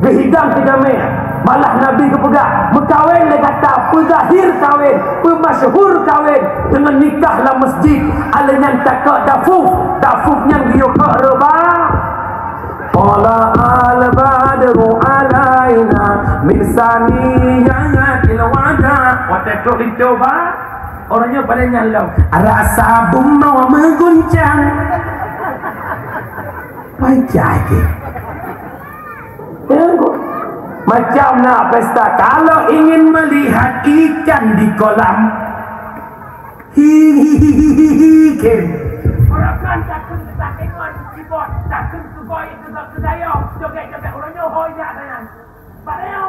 Geuhidang keu jamé. Malah Nabi geupeugah, meukawen lé gata, peuzahir kawen, peumasyhur kawen deungon nikah lam masjid. Alèh nyan takok dafuf, dafuf nyan geuyue kok reubah. Tala al-badru alaina min saniyatil wada. Watèe trok linto ba, ureueng nyoe paleng nyan lom. Rasa bumoe meuguncang. Pancah ke? Macam na pesta, kalau ingin melihat ikan di kolam. Hi, hi, hi, hi, hi, hi, kem. Orang kan takut kita tengok keyboard, takut keyboard itu tak kedayau, joget-joget orang nyoho ya sayang. Padayau.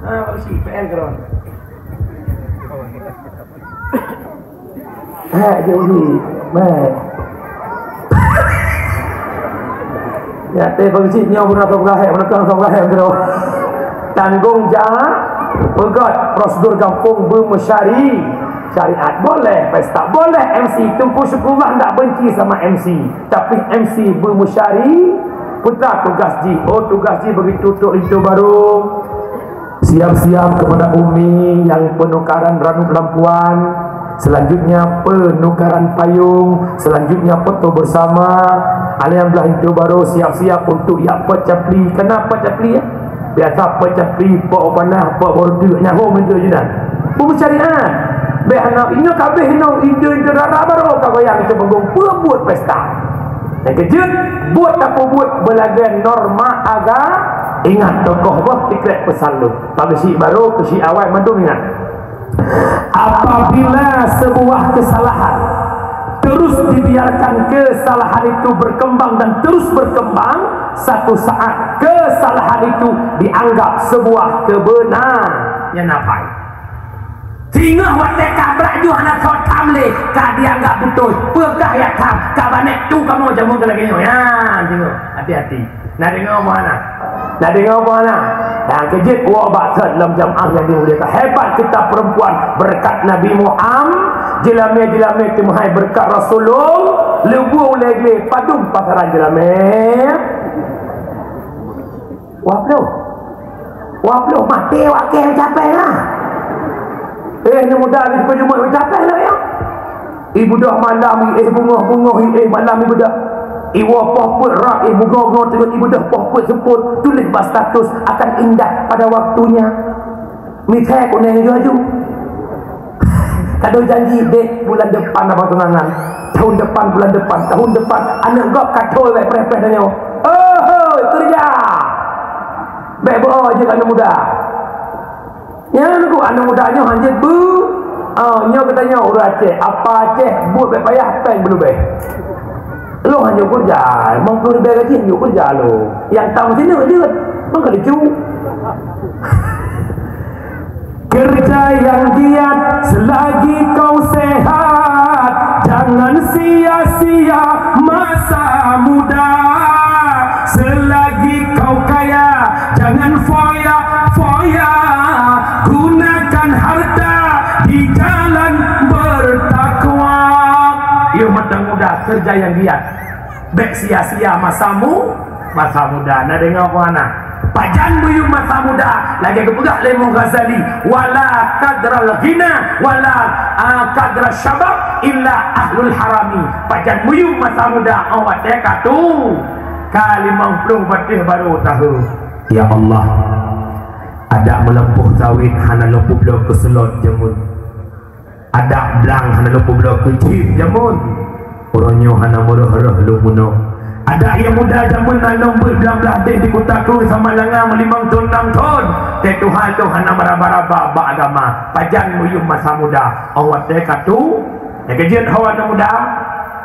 Ha, baru si P L keron. Ha, jauh ni. Baik. Ya, teh bang cik nyoe beuna tong gahek, beuna tong gahek beuna. Tanggong jawab, peugöt prosedur gampông beumeusyari-, syariat. Boleh pesta, boleh M C. Teungku Syukurullah ndak benci sama M C. Tapi M C beumeusyari, peue tugas jih? Oh, tugas jih begitu trok linto barô. Siap-siap kepada Umi yang penukaran ranub lampuan, selanjutnya penukaran payung, selanjutnya foto bersama. Alhamdulillah, itu baru siap-siap untuk yak pecapli. Kenapa pecapli ya? Biasa pecapli, pok panah, pok bordeuk, nyaho meunyo jinan. Bukan syariat. Beh anak inyo kabeh ino, ide-ide rara baru ka goyang itu panggung, peue buet pesta. Nyang keujeuet, buet tapeubuet beulagèe norma aga-, ingat tokoh boh tikrek peusan lôn. Bak keuchik barô, keuchik awai mandum ingat. Apabila sebuah kesalahan terus dibiarkan kesalahan itu berkembang dan terus berkembang, satu saat kesalahan itu dianggap sebuah kebenaran. Nyan apai. Singoh watèe ka brat ju hana soe tham lé, ka dianggap beutôi. Peugah yak tham, ka banèk tu kamoe jameun keu lagèe nyoe. Nyan, singoh. Hati-hati. Na deungö peue hana? Na deungö peue hana? Dan keujeuet woe bak that lom jamaah nyang dimuliakan. Hebat kita perempuan, berkat Nabi Muhammad, jeulamé-jeulamé teumeuhai berkat Rasulullah, leubu ulèe glé padum pasaran jeulamé. Wah, bro. Wah, bro, maté wak kèe capek lah. Eh, aneuk muda lagi sipa jumeuet, capek lah ya. Ibeudôh malam, eh, beungoh-beungoh, eh, malam ibeudôh. Iwoe poh peuet rab, eh, beungoh-beungoh teungoh ibeudôh poh peuet seupôt, tuléh bak status akan indah pada waktunya. Mitai kuneng aju-aju. Kado janji dek bulan depan abang tunangan. Tahun depan bulan depan, tahun depan. Aneuk gob ka thoi bèk preh-preh tanyoe. Oh, hoi, keureuja. Bèk beuo jeuet aneuk muda. Nyan ku aneuk muda nyoe hanjeuet beu. Ah, nyoe geutanyoe ureueng Aceh. Apa Aceh buet bèk payah pèng beulubeh. Lôn hanjeuet keureuja, limong ploh ribèe gaji hanjeuet keureuja lôn. Nyang tam sineuk jeuet. Maka lucu. Kerja yang giat selagi kau sehat, jangan sia-sia masa muda. Selagi kau kaya, jangan foya-foya, gunakan harta di jalan bertakwa. Yuk mata muda, kerja yang giat. Bèk sia-sia masamu, masa muda. Na deungö peue hana? Pajan meuyum masa muda, lagèe geupeugah lé Imam Ghazali, "Wala qadral ghina, wala, ah, qadra syabab illa ahlul harami." Pajan meuyum masa muda, 'oh watèe ka tu, ka limong ploh batèe barô tahu. Ya Allah, adak meuleumpôh sawét hana lôn peubloe keu seulot jameun. Adak blang hana lôn peubloe keu chip jameun. Uroe nyoe hana meureuh-reuh lôn meunoe. Adak nyang muda jameun na lôn beuet blang blaih deh di Kuta Krueng Samalanga meulimong thon nam thon. Teuh Tuhan lôn hana meuraba-raba bak agama. Pajan meuyum masa muda. 'Oh watèe ka tu, nyang keujeuet ho aneuk muda,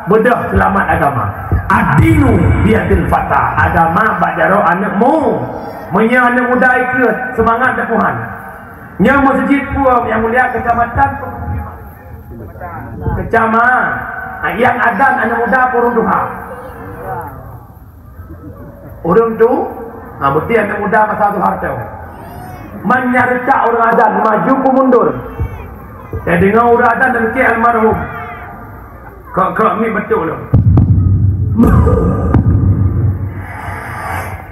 beudôh seulamat agama. Ad-dinu biyadil fata. Agama bak jaroe aneuk mu. Meunyoe aneuk muda ikeu seumangat teuh Tuhan. Nyoe meuseujid peue nyang mulia keucamatan Keucama, ha, nyang adan aneuk muda peurueng tuha. Ureueng tu, ha, bukti aneuk muda masa tuha tu. Man nyang reutak ureueng adan maju peumundur. Teudeungoe ureueng adan dan keu almarhum. Kok-kok mi beutôi lom.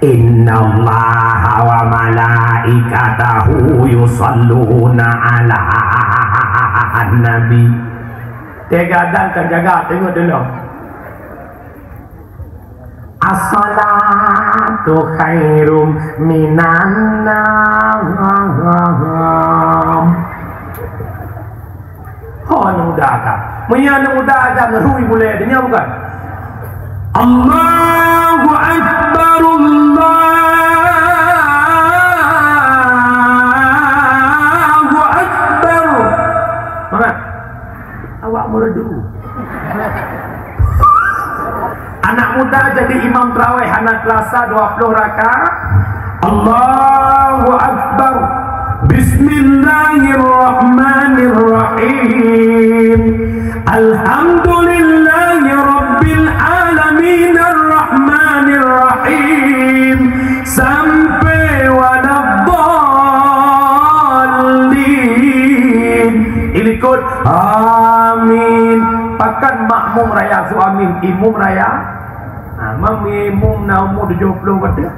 Innallaha wa malaikatahu yusalluna 'alan nabi. Teuga dan kan jaga teungoh deungoe. As-salatu khairum minan naum. Ho aneuk muda ka. Meunyoe aneuk muda ka ngeurui bulèe, nyan bukan? Allahu Akbar, Allahu Akbar. Mana? Awak meureudu. Anak muda jadi imam tarawih hana terasa dua puluh rakaat. Allahu Akbar. Bismillahirrahmanirrahim. Alhamdulillahi rabbil alamin, arrahmanirrahim. Sampai waladdallin. Ilikot. Amin. Pakan makmum raya su amin, imum raya. Ha, mam imum na umur tujuh puluh kata.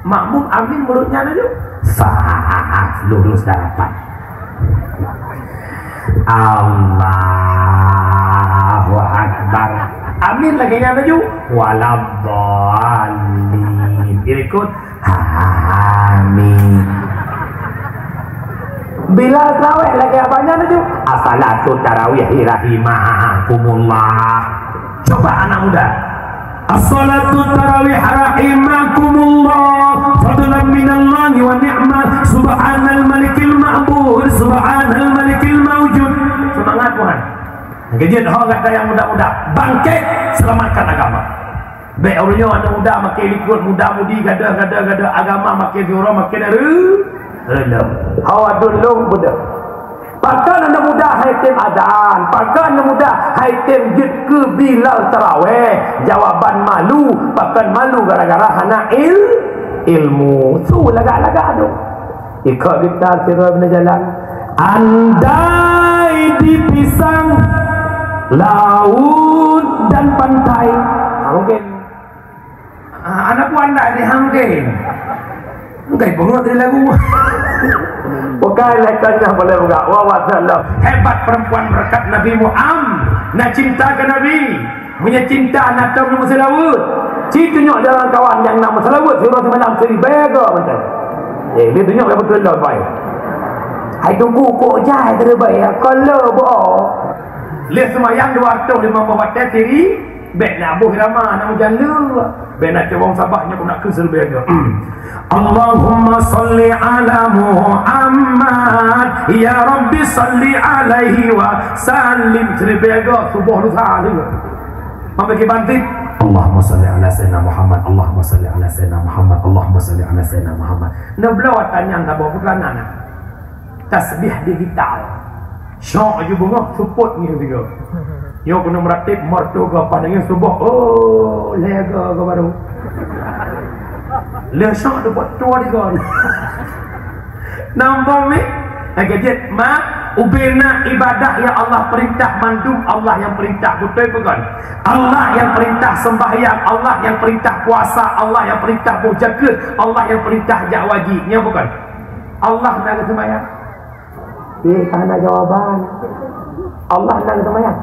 Makmum amin menurut nyan aja. Sah, lurus dan rapat. Allahu Akbar. Amin lagi nyan aja. Waladdallin. Ilikot. Amin. Bila tarawih lagi abang nyan tu, "As-salatu tarawih rahimakumullah." Coba anak muda. "As-salatu tarawih rahimakumullah. Fadlan minallahi wa ni'mah. Subhanal malikil ma'bud. Subhanal malikil maujud." Semangat, Tuhan. Keujeuet ho gata nyang muda-muda. Bangkit, selamatkan agama. Bèk uroe nyoe aneuk muda makin likot, muda-mudi, gadoh-gadoh, gadoh agama makin jurong, makin re-, reulom. Hawa dulong beudôh. Pakon aneuk muda hai tem adan, pakon aneuk muda hai tem jeuet keu bilal taraweh. Jawaban malu, pakon malu gara-gara hana il-, ilmu. Su lagak-lagak tu. Ikot geutanyoe sidroe bak jalan. Andai dipisah laut dan pantai. Ha, mungkin. Ah, aneuk buah anda ni, ha, mungkin. Mungkin bangat dari lagu. Bukan lekon nyang boleh buka. Wa wa sallam. Hebat perempuan berkat Nabi Muhammad. Nak cinta ke Nabi. Meunyo cinta na tom meuseulaweuet. Ci tunyok jalan kawan nyang na meuseulaweuet siuroe simalam siribèe goe mantong. Eh, dia tunyok ke beutôi lom bai. Hai tunggu kok jai terbaik ya. Kalau boh. Leh semayang dua ratus lima puluh watèe siri, bèk na boh irama na meujan le. Bèk na cawang sabah nyok nak keu siribèe goe. Allahumma salli ala Muhammad, ya Rabbi salli alaihi wa sallim. Siribèe goe suboh lusa lé. Maka kiban tip, Allahumma salli ala Sayyidina Muhammad, Allahumma salli ala Sayyidina Muhammad, Allahumma salli ala Sayyidina Muhammad. Neubloe tanyang saboh putra na. Tasbih digital. Syok ju beungoh seupôt ngieng sigoe. Nyoe keuneuk meuratéb mertu goe paih ngieng suboh. Oh, lega goe baru. Le syok tu buet tua digon. Nambong ni, lagèe jeuet ma, ubena ibadah nyang Allah peurintah mandum Allah nyang peurintah, beutôi peue kon? Allah nyang peurintah sembahyang, Allah nyang peurintah puasa, Allah nyang peurintah boh jakeuet, Allah nyang peurintah jak wajib. Nyan peue kon? Allah na geuseumbahyang. Eh, ka hana jawaban. Allah na geuseumbahyang?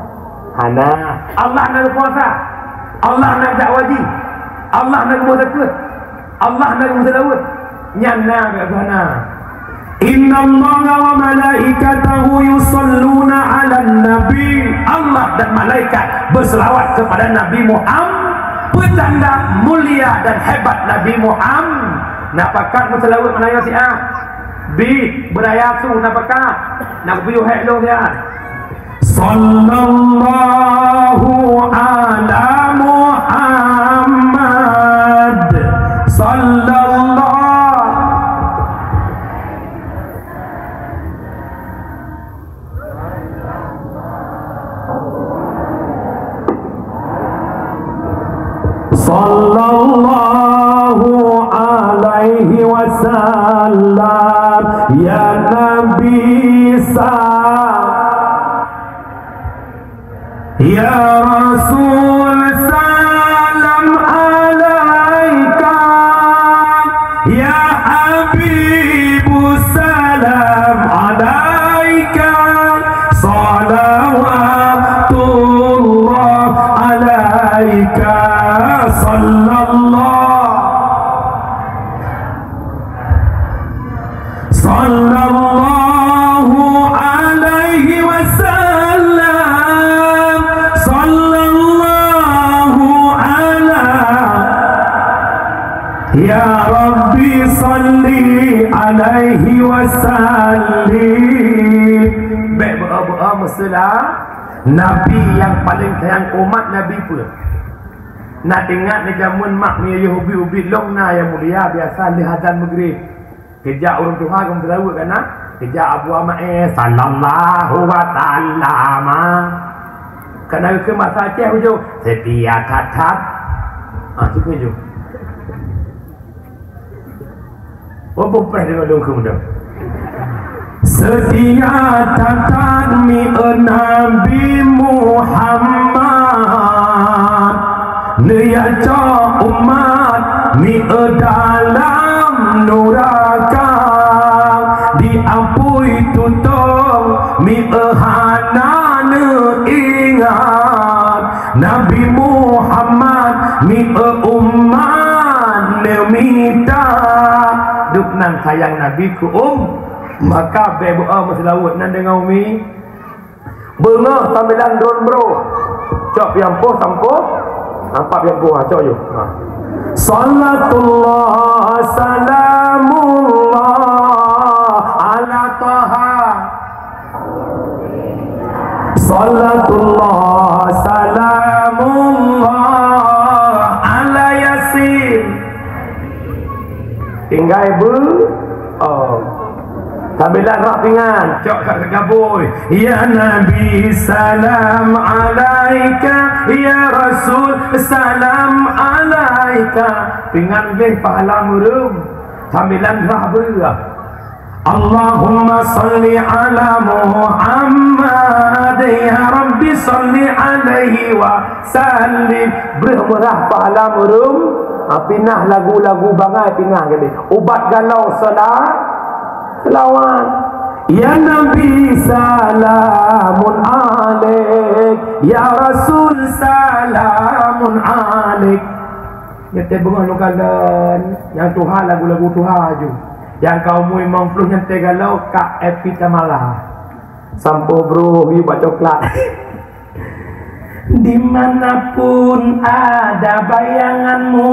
Hana. Allah na geupuasa? Allah na jak wajib? Allah na geuboh zakeuet? Allah na geumeuseudaweut? Nyan na geuh na. Innallaha wa malaikatahu yusalluna 'alan nabi. Allah dan malaikat berselawat kepada Nabi Muhammad. Petanda mulia dan hebat Nabi Muhammad. Na pakat meuseulaweuet meunyoe siat? Bi, beuraya su na pakat. Na kupiôh hék lôn siat. Sallallahu ala Muhammad. Sallallahu. Sallallahu alaihi wasallam, ya Nabi sa-, ya Rasul salam alaika, ya Habibu salam alaika, salawatullah alaika, sallallahu, sallallahu alaihi wasallam, sallallahu ala, ya Rabbi salli alaihi wasallim. Bèk beu-a-beu-a meuseula. Nabi nyang paleng sayang umat Nabi peue? Na teuingat di jameun mak meunyoe ubit-ubit lom na nyang mulia biasa lheueh azan Maghrib. Keujak ureueng tuha geumeuseulaweuet ka na, keujak Abu Amae sallallahu wa sallama. Ka na keu masa Aceh ujong, seutia that-that. Ah, cukôp ju. Oh, boh preh deungon lôn keu muda. Seutia that-that mieu Nabi Muhammad, neujak cok umat mieu dalam nuraka, diapui tutong mieu hana neuingat. Nabi Muhammad mieu umat neumita. Dub nan sayang Nabi keu um-, maka bèk beu-a meuseulaweuet nan deungon umi. Beungoh sambilan droen broh. Cok piampoh sampôh. Nampak piampoh, ha, cok yôh. Ha. Salatullah salamullah ala Taha. Salatullah salamullah ala Yasin. Tinggai beu-, oh. Sambilan rah pingan, cok kat gabui. Ya Nabi salam alaika, ya Rasul salam alaika. Pingan gleh pahala meureum. Sambilan rah beu-, Allahumma salli ala Muhammad, ya Rabbi salli alaihi wa sallim. Breuh meurah pahala meureum, ha, pinah lagu-lagu bangai pinah geude. Ubat galau salat, Lawan, "Ya Nabi salamun alaik, ya Rasul salamun alaik." Nyan teuh beungoh lôn kalon, nyang tuha lagu-lagu tuha ju. Nyang ka umu limong ploh nyan teuh galak ka Epi Tamala. Sampoe broh yue bak coklat. Dimanapun ada bayanganmu,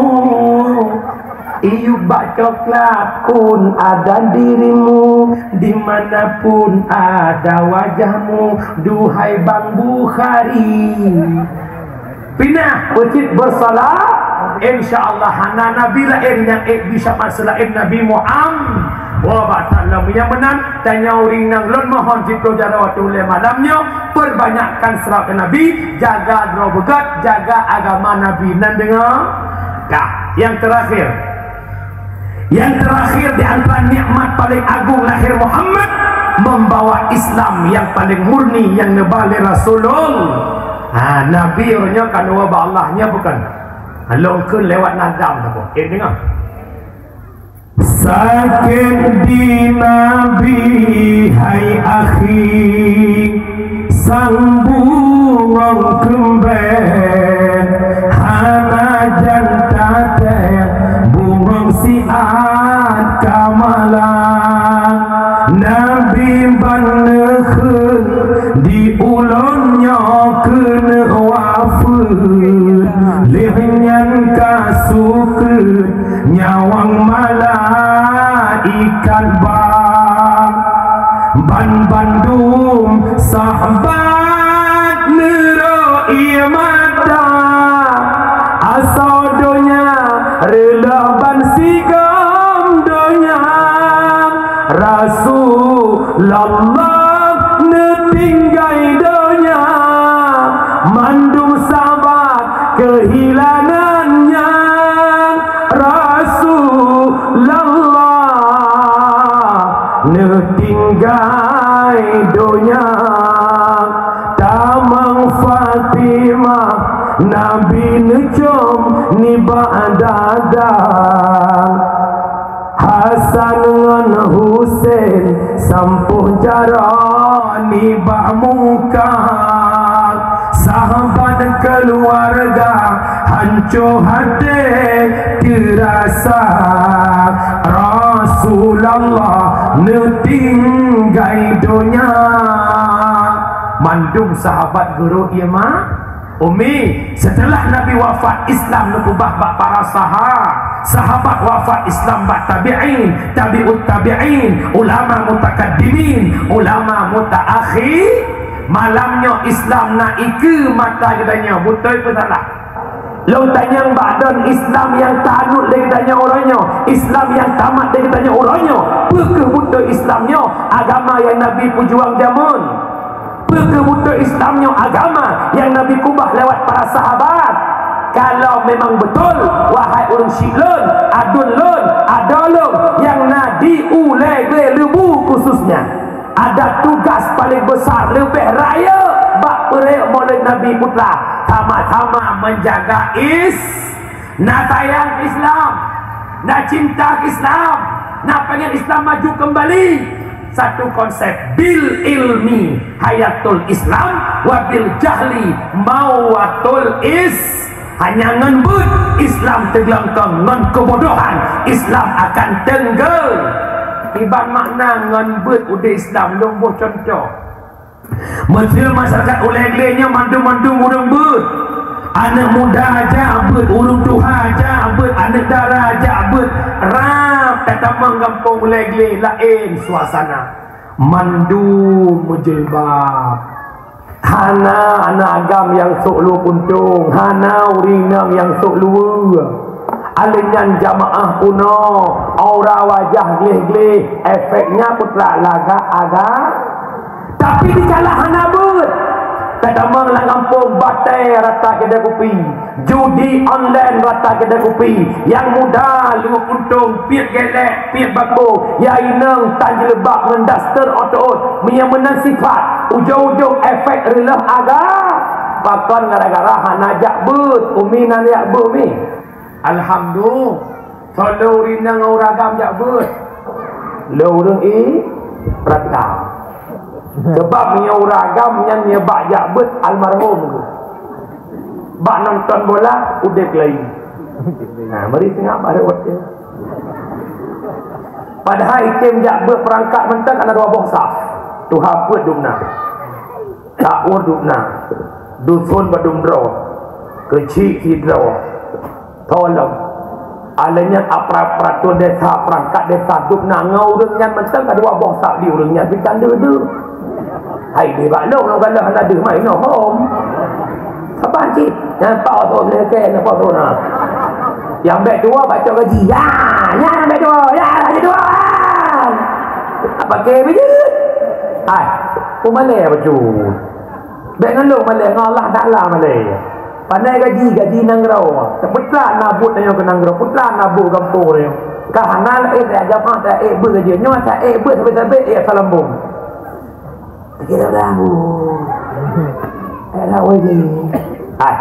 iyup bak coklat pun ada dirimu. Dimanapun ada wajahmu, duhai Bang Bukhari. Pinah peucit bersalah, insya Allah hana nabi laén nyang ék bisa seulaén Nabi Muhammad. Wa ba'da, nyang meunan tanyoe ureuëng nyang lôn mohon siplôh jaroe watée ulée malam nyoe, perbanyakkan seulaweuet keu Nabi, jaga droe beugét, jaga agama Nabi. Nan deungoe? Dah, yang terakhir. Yang terakhir di antara nikmat paling agung lahir Muhammad, membawa Islam yang paling murni yang neuba lé Rasulullah. Ha, Nabi uroe nyoe ka neuwoe bak Allah, nyoe bukan. Lôn kheun lewat nadam saboh. Eh, deungoe. Sakét di Nabi, hai akhi, sang bungong keumbée, hana jan tatéh bungong siat ka malang. Nabi ban neukheun di ulôn nyoe keuneuk wafeuet, lheueh nyan ka sukreut nyawöng malaikat ba. Ban bandum sahabat neurok ié mata, asoe donya reuloh ban sigom donya. Rasulullah neutinggai donya, mandum sahabat keuhilangan nyan. Rasulullah neutinggai donya, tamong Fatimah Nabi neucom nibak dada. Hasan ngon Husen sampôh jaroe nibak muka. Sahabat keuluwarga hanco até teurasa, Rasulullah neutinggai donya. Mandum sahabat geurok ié ma Umi, setelah Nabi wafat, Islam neupeubah bak para saha-, sahabat, wafat, Islam bak tabi'in, tabi'ut tabi'in, ulama mutakaddimin, ulama mutaakhi. Malam nyoe Islam na ikeue mata geutanyoe, beutôi peu salah? Lôn tanyong bak droen, Islam nyang taanut lé geutanyoe uroe nyoe, Islam nyang tamat lé geutanyoe uroe nyoe, peu kheueh beutôi Islam nyoe? Agama nyang Nabi peujuang jameun. Peu kheueh beutôi Islam nyoe agama nyang Nabi keubah lewat para sahabat? Kalau memang beutôi, wahai ureuëng syiek lôn, aduen lôn, adoe lôn nyang na di Ulée Glé Leubue khususnya, ada tugas paling besar, leubeh rayeuk bak peureuek Maulid Nabi Putra, sama-sama menjaga is-, na sayang Islam, na cinta Islam, na pengen Islam maju kembali. Satu konsep, bil ilmi hayatul Islam, wa bil jahli mawatul is. Hanya ngon beuet Islam teuglengkong, ngon keubodohan Islam akan teunggeu. Iban makna ngon beuet udeb Islam, lôn boh contoh. Meuseu masyarakat Ulée Glé nyoe mandum-mandum ureuëng beuet. Aneuëk muda jak beuet, ureuëng tuha jak beuet, aneuëk dara jak beuet. Rab tatamong gampông Ulée Glé laén suasana. Mandum meujilbab. Hana aneuëk agam nyang sôk luweue puntông, hana ureuëng inong nyang sôk luweue. Alèh nyan jamaah peunoh, aura wajah gleh-gleh, efeknya putra lagak agam. Tapi dikala hana beuet, tatamong lam gampông batée rata keudè kupi, judi online rata keudè kupi, nyang muda luweue puntông, piep gèlèk, piep bako, nyang inong tan jilbab ngon daster ôt-ôt, meunyoe meunan sifat, ujong-ujong efek reuloh agam. Pakon gara-gara hana jak beuet, umi hana jak beuet umi. Alhamdulillah. Soe lôn rinang ngon ureueng agam jak beuet. Lé ureuëng i rata. Sebab meunyoe ureuëng agam nyan nibak jak beuet almarhum tu. Bak nonton bola udeb lain. Nah, mari singap baru waktu. Padahai item jak beuet peurangkat mantong hana dua boh saf. Tuha peuet dum na. Taur dum na. Dusun badum droe. Keuchik sidroe. Tolong. Alèh nyan apara-, aparatur desa, perangkat desa dum na ngon ureuëng nyan mantong ka dua boh saf di ureuëng nyan pih kan deuh-deuh. Hai di bak lôn, lôn galak hana deuh mai noh hom. Saban cit. Nyan pau tu, nyan keu, nyan pau tu na. Nyang bèk tuwoe baca gaji. Ya, nyang bèk tuwoe, ya, gaji tuwoe. Apa ke bijut? Hai, pemalèe bacut. Bèk ngon lôn malèe, ngon Allah Taala malèe. Pandai gaji, gaji nanggroe. Peutran na buet tanyoe keu nanggroe, peutran na buet gampông tanyoe. Ka hana laén tajak jamaah, tajak ék beuet gaji. Nyoe tajak ék beuet sabé-sabé, ék salambong. Kira dah. Eh, dah, weh, ni. Hai.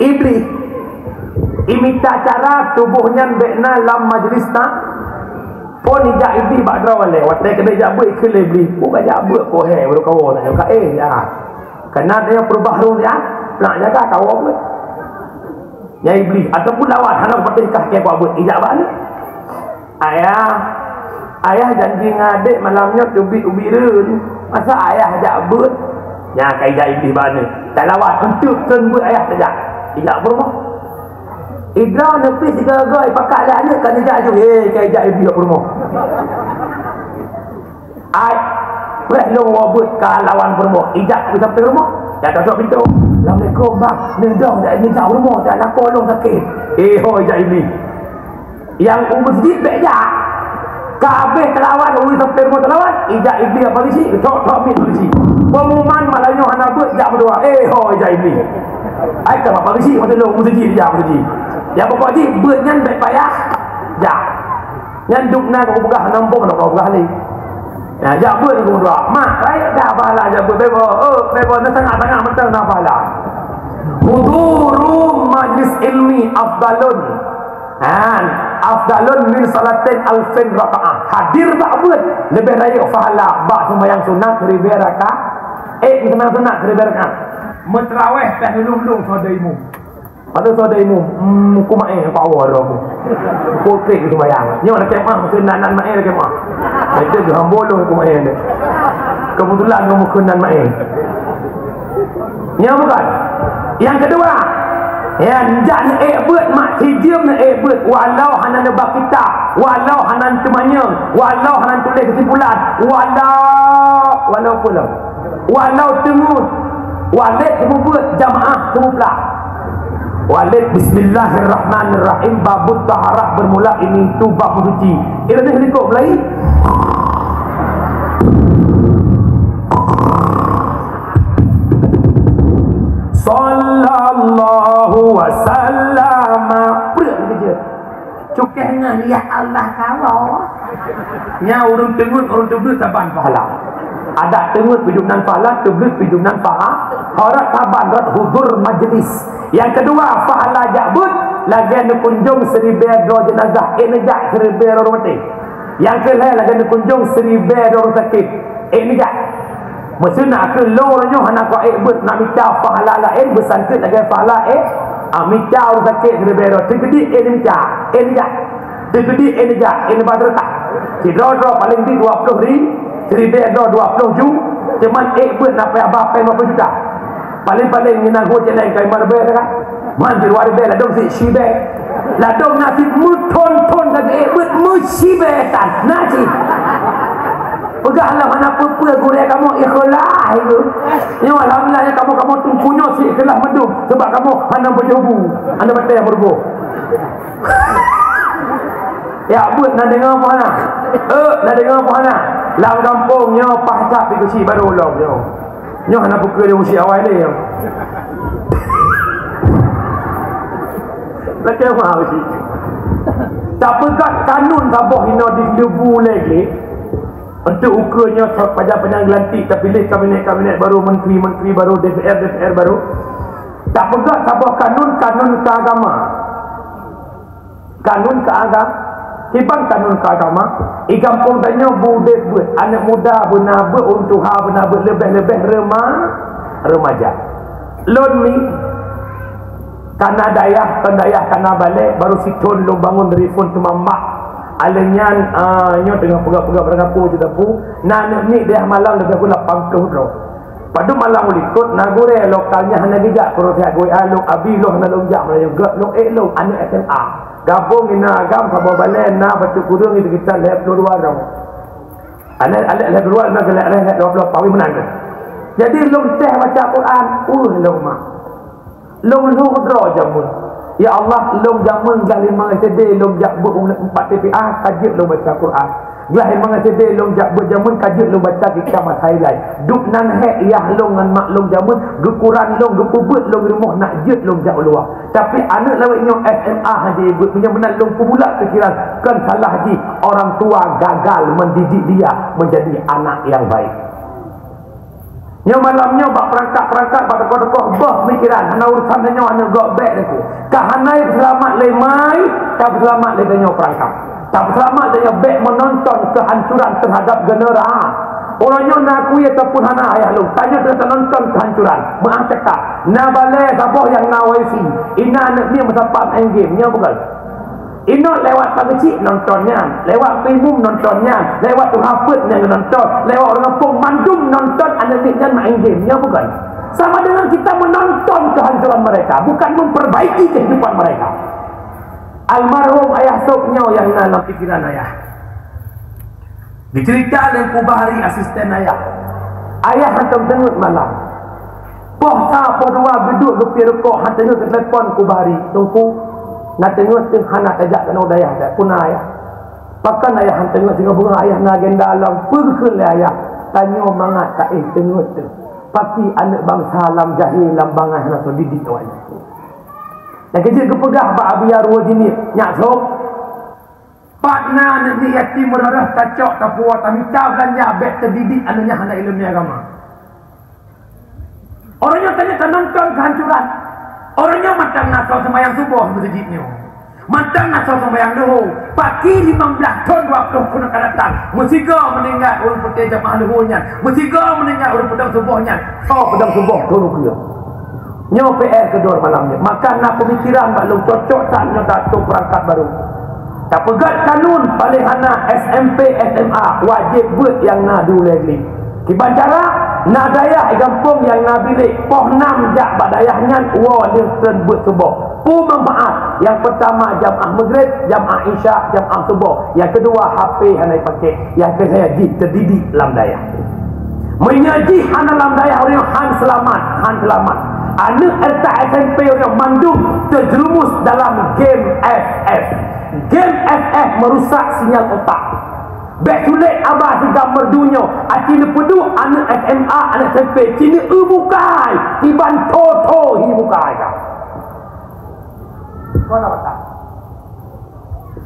Iblih. Imita cara tuboh nyan bèk na lam majlis na. Phon ijak Iblih bak droe lé. Watèe keudéh jak beuet ikheun lé Iblih. Ku ka jak beuet ko he, baru kawoe tanyoe ka éh ya. Kana dia peurubah roh dia, nak jaga kawoe beuet. Nyan Iblih ataupun lawan hana patéh kah keu buet ijak bak ni. Ayah, ayah janji ngon adék malam nyoe teubiet ubireuen. Masa ayah jak beuet? Nyan ka ijak Iblih bak ni. Tak lawan enteuk kheun beuet ayah tajak. Ijak peurumoh. Idroe neupih sigoe-goe ipakat lé aneuk ka neujak ju. Hei, ka ijak Iblih peurumoh. Ai, preh lôn woe beuet ka lawan peurumoh. Ijak di sampéng rumoh. Jak cocok pintoe. Assalamualaikum, Bang. Neudong jak neujak rumoh, jak lakoe lôn sakét. Eh, ho ijak Iblih. Nyang u meuseujid bèk jak. Ka abéh teulawan, ureueng sampoe rumoh teulawan, ijak Iblih bak meuseujid, tok-tok miet meuseujid. Pengumuman malam nyoe hana beuet jak meudoa. Eh, ho ijak Iblih. Ai ka bak meuseujid, masa lôn meuseujid jak meuseujid. Ya pokok jih beuet nyan bèk payah jak. Nyan dum na kau peugah hana muphom, hana kau peugah lé. Ya, jak beuet kau meudoa. Mak, rayeuk dah pahala jak beuet. Bebo, oh, bebo, na sangat-sangat mantong na pahala. Huduru majlis ilmi afdalun. Han, afdalun min salatin alfin rakaah. Hadir bak beuet leubeh rayeuk pahala bak seumayang sunat siribèe rakaat. Eh, seumayang sunat siribèe rakaat. Meutraweh pih lôn-lôn soe imum. Padahai soe imum, hmm, ku maé power roh. Ku trik seumayang. Nyoe lakèe mah, meusti nan-nan maé lakèe mah. Itu geuhambo lôn ku maé ni. Kebetulan kamu keunan maé. Nyoe bukan. Yang kedua, ya, jak neuék beuet mak sijeuem neuék beuet walau hana neuba kitab, walau hana teumanyong, walau hana tuléh keusimpulan, walau, walau peue lom. Walau teungeut, walet teumubeuet, jamaah teumuplah. Walet bismillahirrahmanirrahim, babut taharah bermula ini tu bab suci. Ilmu likot mulai. Sallallahu wasallama. Peureuek beujeuet. Cukeh ngon ya Allah kawoe. Nya ureueng teungeut, ureueng teubeuet saban pahala. Adak teungeut pih dum nan pahala, teubeuet pih dum nan pahala. Horat saban rot huzur majlis. Yang kedua, pahala jak beuet lagèe neukunjong siribèe droe jenazah, eh, neujak siribèe droe maté. Yang keulhèe lagèe neukunjong siribèe droe sakét, eh, neujak. Meuseu na keu lôn nyoe hana kuék beuet, nak mita pahala laén beusangkeut lagèe pahala, eh, ah, mita ureueng sakét siribèe droe. Teukeudi, eh, neumita, eh, neujak. Teukeudi, eh, neujak, eh, neuba seureutah. Sidroe-droe paleng di dua ploh ri-, siribèe droe dua ploh ju, cuman ék beuet na payah ba péng lima ploh juta. Paleng-paleng nyan na geuh jalan kai marbèe kan. Man di luar bèe ladôm sit sibèe. Ladôm na sit meuthon-thon ka geuék beuet meusibèe tan. Na cit. Peugah lah hana peue-peue gurèe kamoe ikhlas itu. Nyoe alhamdulillah ya kamoe, kamoe teungku nyoe sit ikhlas mandum sebab kamoe hana beujobu, hana batèe meuruboh. Ya beuet na deungoe peue hana? Eh, na deungoe peue hana? Lam gampông nyoe paih that di keuchik barô lom nyoe. Nyoe hana peue keu di keuchik awai lé nyoe. Lakèe meuha keuchik. Tapeugah kanun saboh inoe di Leubue lé glé. Untuk ukeue nyoe pajan-pajan geulantik tapiléh kabinet-kabinet barô, menteri-menteri barô, D P R, D P R barô. Tapeugah saboh kanun, kanun keu agama. Kanun keu aga-, Kiban kanun keu agama, di gampông tanyoe beudeb beuet, aneuk muda beuna beuet, ureueng tuha beuna beuet, leubeh-leubeh rema-, remaja. Lôn mi kana dayah, kon dayah kana balek, baru sithon lôn bangun dari phon teuma mak. Alèh nyan, ah, nyoe teungoh peugah-peugah barang kapeue cit teupeu, na aneuk miet dayah malam leubeh kurang lapan ploh droe. Padub malam u likot, na gurèe lokal nyan hana geujak, keu roh siat gurèe, ah, lôn abi lôn hana lôn jak, meunyoe gèt lôn ék lôn, aneuk S M A. Gabong ina agam saboh balèe na bacut kureueng di sekitar lhèe ploh dua droe. Aneuk, aneuk lhèe ploh dua, na geulhèe lhèe dua ploh pawi meunan tu. Jadi lôn teh baca Quran, uh, lôn mak. Lôn lheueh droe jameun. Ya Allah, lôn jameun glah limong S D lôn jak beuet u empat T P A, ka jeuet lôn baca Quran. Glah limong S D lôn jak beuet jameun, ka jeuet lôn baca kitab Masailai. Dub nan hék yah lôn ngon mak lôn jameun, geukuran lôn, geupeubeuet lôn rumoh nak jeuet lôn jak u luwa. Tapi aneuk lawét nyoe S M A hana jibeuet, meunyoe meunan lôn peubulat pikiran, kon salah jih orang tua gagal mendidik dia menjadi anak yang baik. Nyoe malam nyoe bak peurangkat-peurangkat, bak tokoh-tokoh, boh pemikiran, hana urusan tanyoe aneuk gob, bèk teungku. Ka hana peuseulamat lé mai, ka peuseulamat lé tanyoe peurangkat. Ka peuseulamat tanyoe bèk menonton kehancuran terhadap genera-. Uroe nyoe na akui ataupun hana ayah lôn, tanyoe teungoh tanonton kehancuran. Meuah cakap, na balèe saboh nyang na wifi, ina aneuk miet meusapat main game, nyoe beugöt. Inong lewat pageuchik nonton nyan, lewat primum nonton nyan, lewat tuha peuet nyang nonton, lewat ureueng gampông mandum nonton aneuk miet nyan main game. Nyoe bukan? Sama dengan kita menonton kehancuran mereka, bukan memperbaiki kehidupan mereka. Almarhum Ayah Sop nyoe nyang na lam pikiran ayah. Geuceurita lé Teungku Bahari, asisten ayah. Ayah hantom teungeut malam. Poh sa, poh dua geuduek geupiep rukok, han teungeut geutelepon Teungku Bahari. "Teungku, na teungeut teuh hana tajak keunoe dayah, dak peue na ayah?" Pakon ayah han teungeut, singoh beungoh ayah na agenda lom. Peue geukheun lé ayah? "Tanyoe mangat taéh teungeut teuh. Paki aneuk bansa lam jahé, lam bangai hana soe didik awaknyan." Nyang keujeuet geupeugah bak Abiya Ruweujinik, "Nyak Sop, pat na aneuk miet yatim meurarah tacok, tapuwoe, tamita beulanja, bèk teudidik aneuk nyan hana ileumèe agama." Uroe nyoe tanyoe tanonton kehancuran. Uroe nyoe mantong na soe seumayang suboh meuseujid nyoe. Mantong na soe seumayang luho. Paki limong blah thon, dua ploh thon akan datang, meusigoe meuninggai ureueng putéh jamaah luho nyan, meusigoe meuninggai ureueng peudong suboh nyan. Soe peudong suboh thon ukeue? Nyoe P R keudroe malam nyoe. Maka na peumikiran bak lôn, cocok that nyoe tato peurangkat barô. Tapeugöt kanun, paléng hana S M P, S M A, wajéb beuet nyang na di ulèe glé. Kiban cara, na dayah di gampông nyang na bilék, poh nam jak bak dayah nyan, woe lheueh treun beuet suboh. Peue manfaat? Nyang peurtama jamaah Maghrib, jamaah Isya, jamaah suboh. Nyang keudua, H P hana jipakè. Nyang keulhèe jih teudidik lam dayah. Meunyoe jih hana lam dayah, ureueng nyoe han seulamat, han seulamat. Aneuk ata S M P ureueng nyoe mandum teujeurumus dalam game F F. Game F F meurusak sinyal otak. Bèk sulet aba sigam meurdunyoe, aci neupeuduek aneuk S M A, aneuk S M P, ci neueu mukai, kiban tho-tho hi mukai ka. Kon na batat.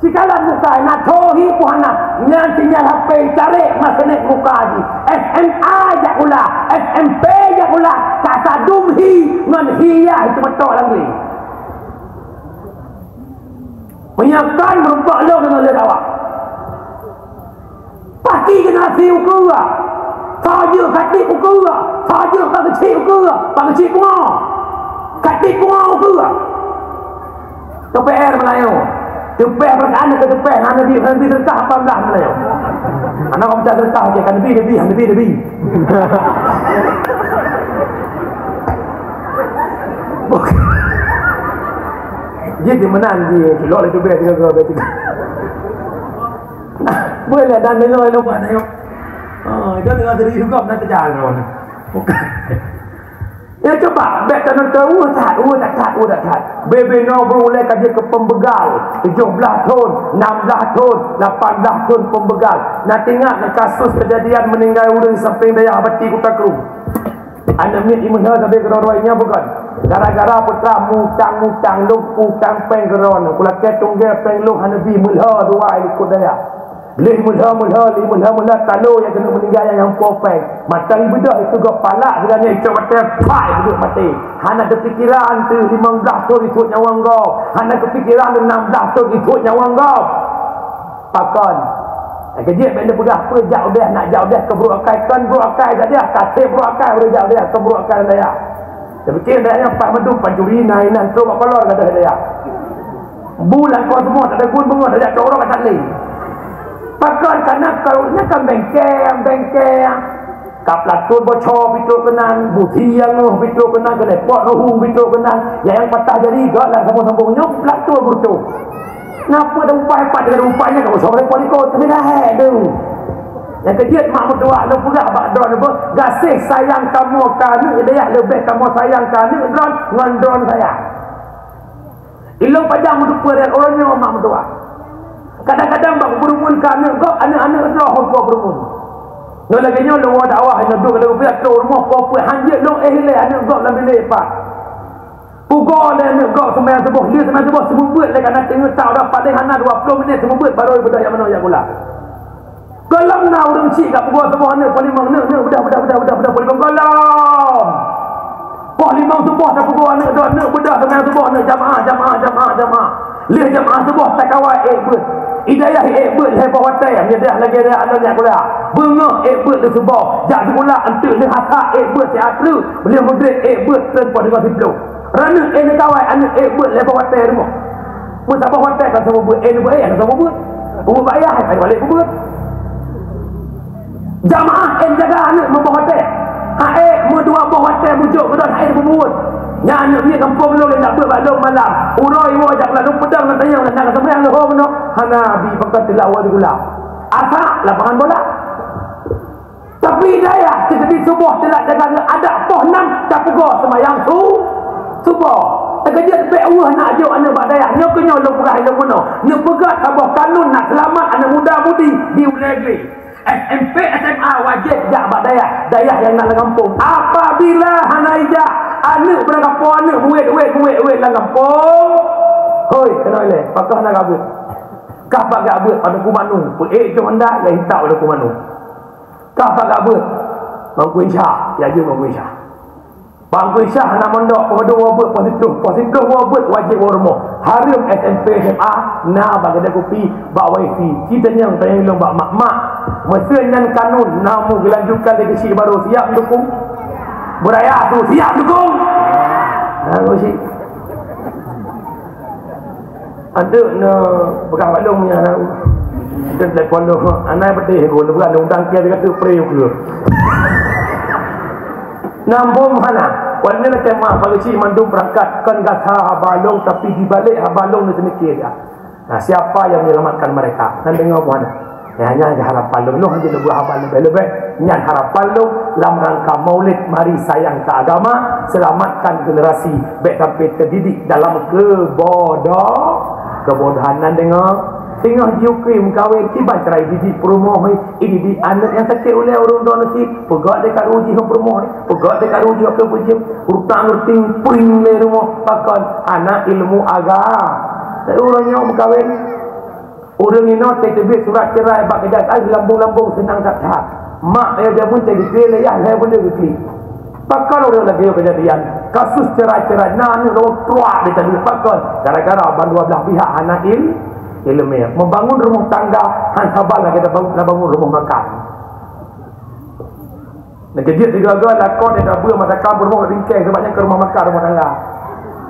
Sikalon muka na tho hi puhana, nyan sinyal H P tarek magnet muka jih. S M A jak ula, S M P jak ula, ka sadum hi ngon hi yah teumeutôk lam glé. Meunyoe kon meurumpok lôn deungon lé dakwah. Pasti generasi ukeue. Saja katik ukeue. Saja pageuchik ukeue. Pageuchik pungo. Katik pungo ukeue. Teupeh Meulayu. Teupeh perasaan ke teupeh. Hana bi, hana bi seutah apa dah Meulayu. Anak orang minta seutah je. Kan bi, bi, hana bi, bi. Jadi menang je. Lok itu best ke, ke, best. Boleh dan dengar lompat tengok. Ha, itu dengan serius juga nak terjal kawan. Bukan. Ya coba, bèk tanyoe tahu that, oh that, that, oh that, that. Bebe no beurulèe ka jeuet keu pembeugal, tujoh blah thon, nam blah thon, lapan blah thon pembeugal. Na teuingat kasus kejadian meninggai ureueng sampéng dayah Bati Kuta Krueng. Aneuk miet imeulhö sabe keudroe-droe nyan bukan. Gara-gara putra mutang-mutang lôn, utang péng keudroe nyan. Kulakèe tunggèe péng lôn hana bi, meulhö dua i likot dayah. Lheuh meulhö-meulhö, lheuh meulhö-meulhö, talo nyang keuneuk meuninggai nyang po péng. Mantong ibeudôh itu gob palak, sigoe nyan icok batèe, pai, ibeudôh maté. Hana teupikiran teuh limong blah thon icok nyawöng gob. Hana teupikiran nam blah thon icok nyawöng gob. Pakon. Nyang keujeuet bèk neupeugah peue jak udeh, nak jak udeh keu brôk akai, kon brôk akai jak udeh, ka trép brôk akai ureueng jak udeh keu brôk akai dayah. Tapi dayah nyan pat mandum pancuri na inan trôk bak kolor ka dayah. Bu langkong seumah tak ada gun beungoh, tajak cok uroe ka tak lé. Pakon, kana kalau nyan kan bengkeng, bengkeng. Ka plato boco pih trôk keunan, buti nyang ngeuh pih trôk keunan, keuneuk pot ruhueng pih trôk keunan, nyang patah jari gak lam sambung-sambung nyoe plato beureutoh. Napa dah upah hebat dengan upah nyan ka boco repot iko, tapi dah hek tu. Nyang keujeuet mak meutuah lôn peugah bak droeneuh, gaséh sayang kamoe keu aneuk dayah leubeh kamoe sayang keu aneuk droeneuh ngon droeneuh sayang. Ilôn pajan meuteupeue rot uroe nyoe mak meutuah. Kadang-kadang bak peurumun keu aneuk gob, aneuk-aneuk droe ho po peurumun. Nyoe lagèe nyoe lôn woe dakwah, nyoe duek lam rumoh po peuet han jeuet lôn éh ilèe aneuk gob lam bilék pat. Pugoe lé aneuk gob seumayang suboh, lheueh seumayang suboh seumeubeuet lé, kana teungeut tak udah paléng hana dua ploh minèt seumeubeuet barô beudôh jak manoe jak gula. Gohlom na ureueng chik ka pugoe suboh aneuk poh limong, neuk, neuk, beudôh, beudôh, beudôh, beudôh, poh limong gohlom. Poh limong suboh ka pugoe aneuk droe, neuk, beudôh, seumayang suboh, neuk, jamaah, jamaah, jamaah, jamaah. Lheueh jamaah suboh takawai ék beuet. Ijazah ék beuet lhèe boh watèe, meunyo lagèe dayah aneuk jak kuliah. Beungoh ék beuet lheueh suboh, jak sikula eunteuk lheueh asa ék beuet siat treuk, lheueh meugreb ék beuet treun poh limong siploh. Raneuk éh neukawai aneuk ék beuet lhèe boh watèe rumoh. Meusaboh watèe ka saboh beuet, éh neubeuet éh hana saboh beuet. Ubeuet bak yah, hai balek peubeuet. Jamaah éh jaga aneuk meuboh watèe. Ha éh meudua boh watèe bujôk keudroe ha éh peubeuet. Nyan aneuk miet gampông lôn lôn jak beuet bak lôn malam. Uroe iwoe jak lam lôn peudong lam tanyong lam na seumayang lôn ho meunoe. Hana bi pakat teulah woe sikula. Asak lapangan bola. Tapi dayah teukeudi suboh teulat jaga ngon adak poh nam tapugoe seumayang su-, suboh. Teukeujeuet bèk weueh nak jok aneuk bak dayah. Nyoe keuh nyoe lôn peugah ilôn bunoe. Neupeugah saboh kanun nak seulamat aneuk muda mudi di ulèe glé. S M P, S M A wajéb jak bak dayah. Dayah nyang na lam gampông. Apabila hana ijak, aneuk beurangkapeue aneuk muet-uet, muet-uet lam gampông. Hôi, keunoe ilèe, pakon hana gabeuet. Kah bak gabeuet pada kumanu, peuék jih honda, ya hitak pada kumanu. Kah bak gabeuet, Bang Kuisha, ya jeuet Bang Kuisha. Bang Kuisha na mondok, peumadum woe beuet, poh siplôh, poh siplôh woe beuet, wajéb woe rumoh. Hareuem S M P, S M A, na bak keudè kupi, bak wifi. Ci tanyong, tanyong ilôn bak mak, "Mak, meusé nyan kanun, na meugelanjutkan lé keuchik barô, siap dukung?" Beuraya tu, "Siap dukung!" Nah, keuchik. Aduh, na peugah bak lôn nyan. Dia telepon lôn. Anak pedih aku, dia peugah lôn dang kia dia kata pre aku. Nambung hana. Wan nyan tema bagi cik mandum perangkat kon gata haba lôn, tapi di balik haba lôn ni semikir dia. Nah, siapa yang menyelamatkan mereka? Kan dengar buah dah. Ya, nyan harapan lôn. Noh hana lôn buat haba leubeh-leubeh. Nyan harapan lôn lam rangka Maulid, mari sayang ke agama, selamatkan generasi. Bèk sampai terdidik dalam kebodoh, kebodohan nan dengar. Tengah jiukui meukawen, kiban cara didik peurumoh, didik aneuk nyang sakét ulèe ureueng droe nasi. Peugah deh karu jih peurumoh, peugah deh karu jih ke bujim. Ureueng ngerti pring lé rumoh pakon aneuk ilmu agama. Tapi ureueng nyoe meukawen. Ureueng inong teubiet surat cerai bak kejaksaan lambung-lambung seunang that-that. Mak ayah jameun teubiet lé yah lhèe buleuen geuklik. Pakon ureueng lagèe nyoe keujadian? Kasus cerai-cerai na aneuk lôn truak di tadi pakon gara-gara ban dua blah pihak hana il-, ileumèe. Membangun rumah tangga han saban lagèe na bangun rumah makan. Neukeujiet sigoe-goe lakoe dan dabeu masakan peurumoh bak bingkeng, sabab nyan keu rumah makan, rumah tangga.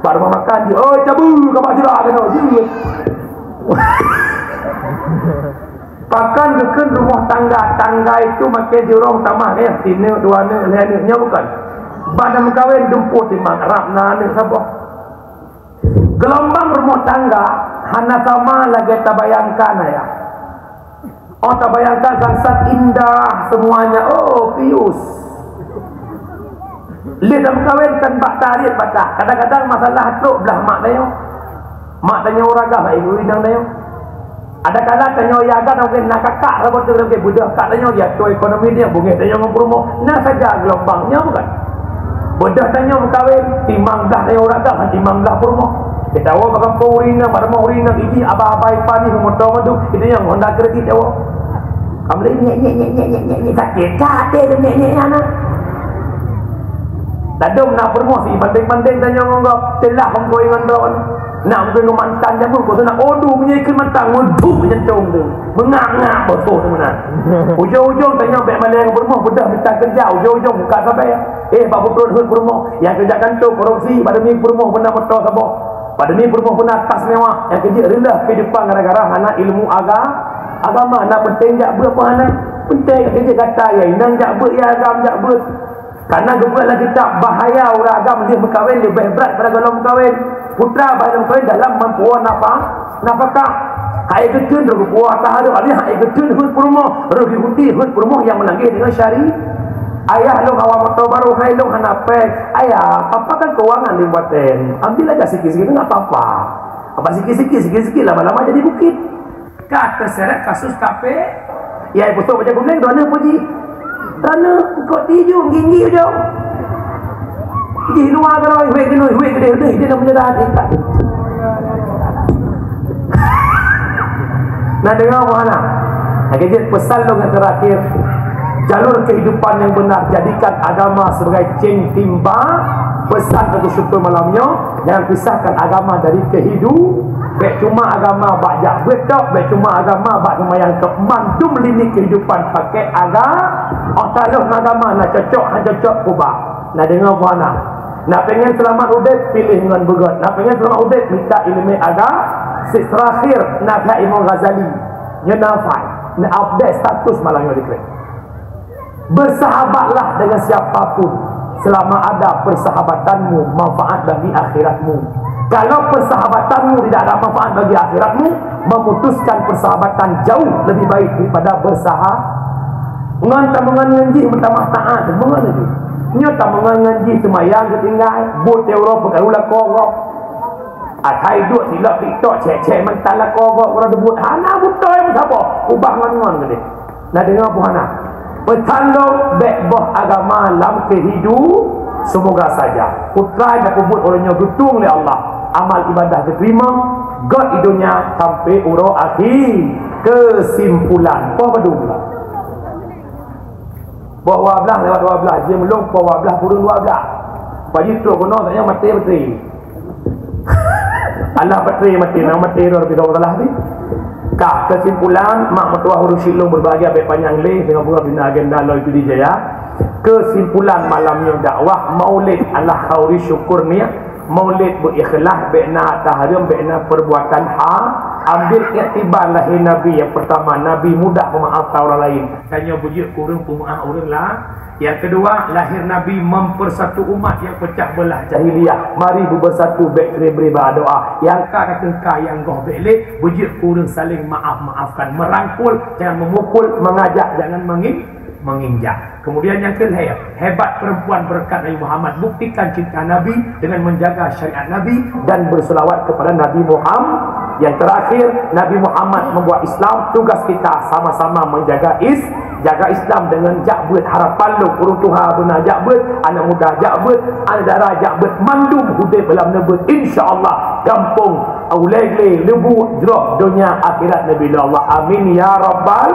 Bak rumah makan jih, "Oi, cabu, ka bak sira keunoe jih." Pakon geukheun rumah tangga, tangga itu makai jurông tamah, eh, sineuk, dua neuk, lhèe neuk, nyoe bukon. Bak na meukawen dumpeue timang, rab na aneuk saboh. Geulumbang rumoh tangga hana sama lagèe tabayangkan, ayah. Oh, tabayangkan sansat indah semuanya. Oh, pius. Lheuh dah meukawen kan bak target bak dah. Kadang-kadang masalah trok blah mak tanyoe. Mak tanyoe uragah bak ibu inong tanyoe. Ada kala tanyoe ya kan mungkin nak kakak saboh tu lagi beudôh kak tanyoe ya tu ekonomi dia bungéh tanyoe ngon peurumoh. Nah saja geulumbang nyoe bukan. Beudôh tanyoe meukawen, timang blah tanyoe uragah, timang blah peurumoh. Kita awak bak kampung ureueng inong, bak rumoh ureueng inong, iji abah-abah ipah ni moto madu, kita nyang Honda kredit awak. Kamu nyek, nyek, nyek, sakit, kate tu nyek, nyek, nyek, anak. Ladôm na peurumoh si banding-banding tanyoe ngon gob, teulah kampung ngon droe. Nak mungkin ngon mantan jameun, kok nak odu punya ikut mantan, nguduk jantong tu. Mengap-ngap botol tu meunan. Ujong-ujong tanya bek maleng peurumoh, bedah minta kerja, ujong-ujong buka sabai. Eh, bak putron hut peurumoh, yang kerja kantor korupsi, pada ni peurumoh beuna motor saboh. Pada ni peurumoh beuna tas mewah, yang kerja rendah kehidupan gara-gara hana ilmu aga-, agama. Nak penting jak beuet apa hana? Penting kerja gata ya, inang jak beuet ya, agam jak beuet. Karena geupeugah lam kitab, bahaya ureueng agam lheueh meukawen leubeh brat pada gohlom meukawen. Putra bahaya meukawen dalam mampuan napa-, nafakah. Hai geuteun roh geupuah tahareuem alih, hai geuteun hut peurumoh, roh dihuti hut peurumoh yang meunagih dengan syari. Ayah lôn hawa motor baru, hai lôn hana pèng. Ayah, papa kan keuangan di buaten. Ambil aja sikit-sikit, enggak apa-apa. Apa sikit-sikit, sikit-sikit lama-lama jadi bukit. Ka terseret kasus kafe. Ya, pusok baca kuning, dua neu puji. Dua neu kok tiju gigi ujong. Di luar kalau huek kena huek gede-gede dia nak menjadi hati. Nah, dengar mana? Lagi je pesan lo yang terakhir. Jalur kehidupan yang benar, jadikan agama sebagai ceng timba. Pesan aku syukur malam nyoe, jangan pisahkan agama dari kehidupan. Bèk cuma agama bak jak beuet tok, bèk cuma agama bak seumayang tok. Mandum lini kehidupan pakai aga-, oh, taroh agama na cocok, hana cocok, ubah. Na deungoe buah na. Na pengen seulamat udép, piléh ngon beugöt. Na pengen seulamat udép, mita ileumèe aga-, si terakhir, na pihak Imam Ghazali. Nyoe na fai, na update status malam nyoe diklik. Bersahabatlah dengan siapapun selama ada persahabatanmu manfaat bagi akhiratmu. Kalau persahabatanmu tidak ada manfaat bagi akhiratmu, memutuskan persahabatan jauh lebih baik daripada bersaha-, ngon tameungon ngon jih meutamah taat, tameungon laju. Nyoe tameungon ngon jih seumayang geutinggai, buet teuro peukaru lakoe gob. Atai duek silap TikTok, cek-cek mantong lakoe gob uroe deubuet. Hana beutôi meusaboh, ubah ngon-ngon keudeh. Na deungoe buhana. Peucandong bèk boh agama lam kehidu-, semoga saja putra nyang peubuet uroe nyoe geutueng lé Allah, amal ibadah geuteurimong, göt i donya sampai uroe akhé. Kesimpulan, poh padum lah. Poh dua belas lewat dua belas, jeuem lôn poh dua belas kureueng dua belas. Pajih trok keunoe, tanya maté beutôi. Alah, baterai mati, na maté dah, tapi tak masalah ni. Kah, kesimpulan, mak meutuah ureueng syik lôn berbahagia, bèk panyang lé, dengan bunga bina agenda lôn itu dijaya. Kesimpulan malam nyoe dakwah Maulid ala khauri syukur niat, Maulid beu ikhlas, bèk na tahareuem, bèk na perbuatan ha-, ambil iktibar lahé Nabi yang pertama, Nabi mudah memaafkan orang lain. Tanyoe beujeuet keu ureueng peumaaf ureueng la-, Yang kedua, lahir Nabi mempersatu umat yang pecah belah jahiliyah. Mari beubeusatu, bèk keuneuk bri bak doa. Nyang ka ka teuka, nyang goh bèk lé, beujeuet keu ureueng saling maaf-maafkan, merangkul, jangan memukul, mengajak, jangan mengin-, menginjak. Kemudian yang kelhèe, hebat perempuan berkat Nabi Muhammad, buktikan cinta Nabi dengan menjaga syariat Nabi dan berselawat kepada Nabi Muhammad. Yang terakhir, Nabi Muhammad membawa Islam, tugas kita sama-sama menjaga is-, jaga Islam dengan jak beuet. Harapan lôn, ureueng tuha beuna jak beuet, aneuk muda jak beuet, aneuk dara jak beuet, mandum udép lam neubeuet. Insya Allah, gampông, ulèe glé, leubu, jroh, donya, akhirat, neubri lé Allah. Amin ya rabbal.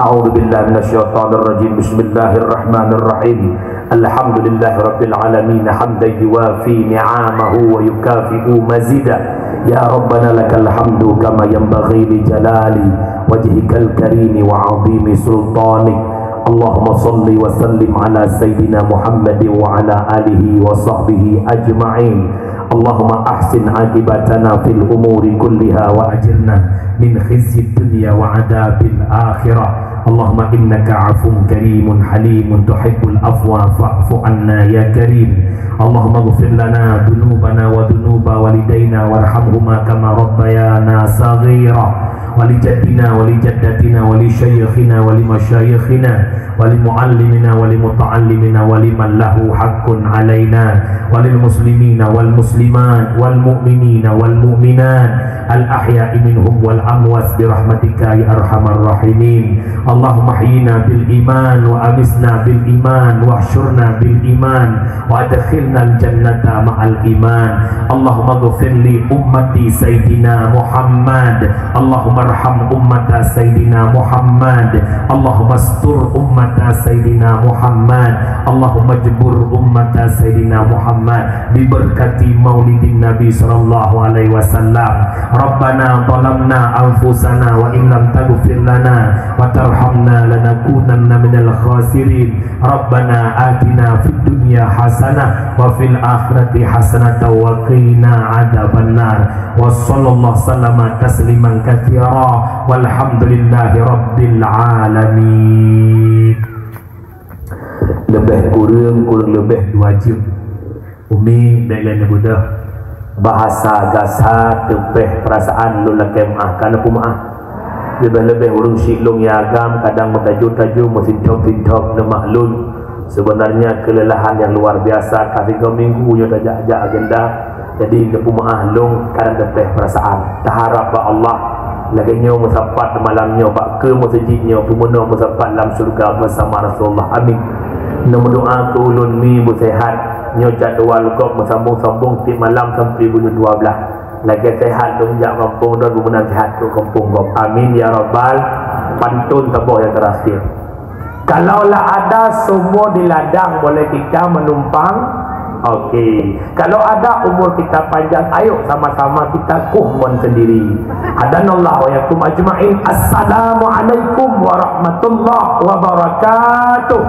A'udzubillahi minasyaitonirrajim. Bismillahirrahmanirrahim. الحمد لله رب العالمين، حمدا يوافي نعمه ويكافئ مزيده. يا ربنا لك الحمد كما ينبغي لجلال وجهك الكريم وعظيم سلطانك. اللهم صل وسلم على سيدنا محمد وعلى آله وصحبه أجمعين. اللهم أحسن عاقبتنا في الأمور كلها وأجرنا من خزي الدنيا وعذاب الآخرة. اللهم إنك عفو كريم حليم تحب العفو فاعف عنا يا كريم. اللهم اغفر لنا ذنوبنا وذنوب والدينا وارحمهما كما ربيانا صغيرا. ولجدنا ولجدتنا ولشيخنا ولمشايخنا ولمعلمنا ولمتعلمنا ولمن له حق علينا وللمسلمين والمسلمات والمؤمنين والمؤمنات الأحياء منهم والأموات برحمتك يا أرحم الراحمين. اللهم احينا بالإيمان وأمتنا بالإيمان واحشرنا بالإيمان وأدخلنا الجنة مع الإيمان. اللهم اغفر لأمة سيدنا محمد. اللهم ارحم أمة سيدنا محمد. اللهم استر أمة سيدنا محمد. اللهم اجبر أمة سيدنا محمد ببركة مولد النبي صلى الله عليه وسلم. ربنا ظلمنا أنفسنا وإن لم تغفر لنا وترحمنا لنكونن من الخاسرين. ربنا آتنا في الدنيا حسنة وفي الآخرة حسنة وقنا عذاب النار. وصلى الله وسلم تسليما كثيرا. والحمد لله رب العالمين. Leubeh kureueng, kureueng leubeh dua jeuem. Umi, bèk lé neubeudôh. Bahasa gasa teupeh peurasaan lôn lakèe meu'ah, ka neupeumaah. Leubeh-leubeh ureueng syiek lôn nyang agam kadang meutajô-tajô, meusinthob-sinthob, neumaklum. Sebenarnya kelelahan yang luar biasa, ka sigoe minggu nyoe tajak-jak agenda. Jadi, neupeumaah lôn kadang teupeh peurasaan. Taharap bak Allah, lagèe nyoe meusapat malam nyoe bak keue meuseujid nyoe, peumeunoh meusapat lam syeuruga beusama Rasulullah. Amin. Neumeudoa keu ulôn mi beuseuhat. Nyoe jadwal gob meusambông-sambông tiep malam sampoe buleuen dua blaih. Lagèe seuhat lôn jak gampông droe, beumeunan seuhat keu gampông gob. Amin ya rabbal. Pantôn saboh nyang teurakhir. Kalau lah ada sumur di ladang, boleh kita menumpang. Oke. Kalau ada umur kita panjang, ayo sama-sama kita kuh mon sendiri. Hadanallah wa iyyakum ajma'in. Assalamualaikum warahmatullahi wabarakatuh.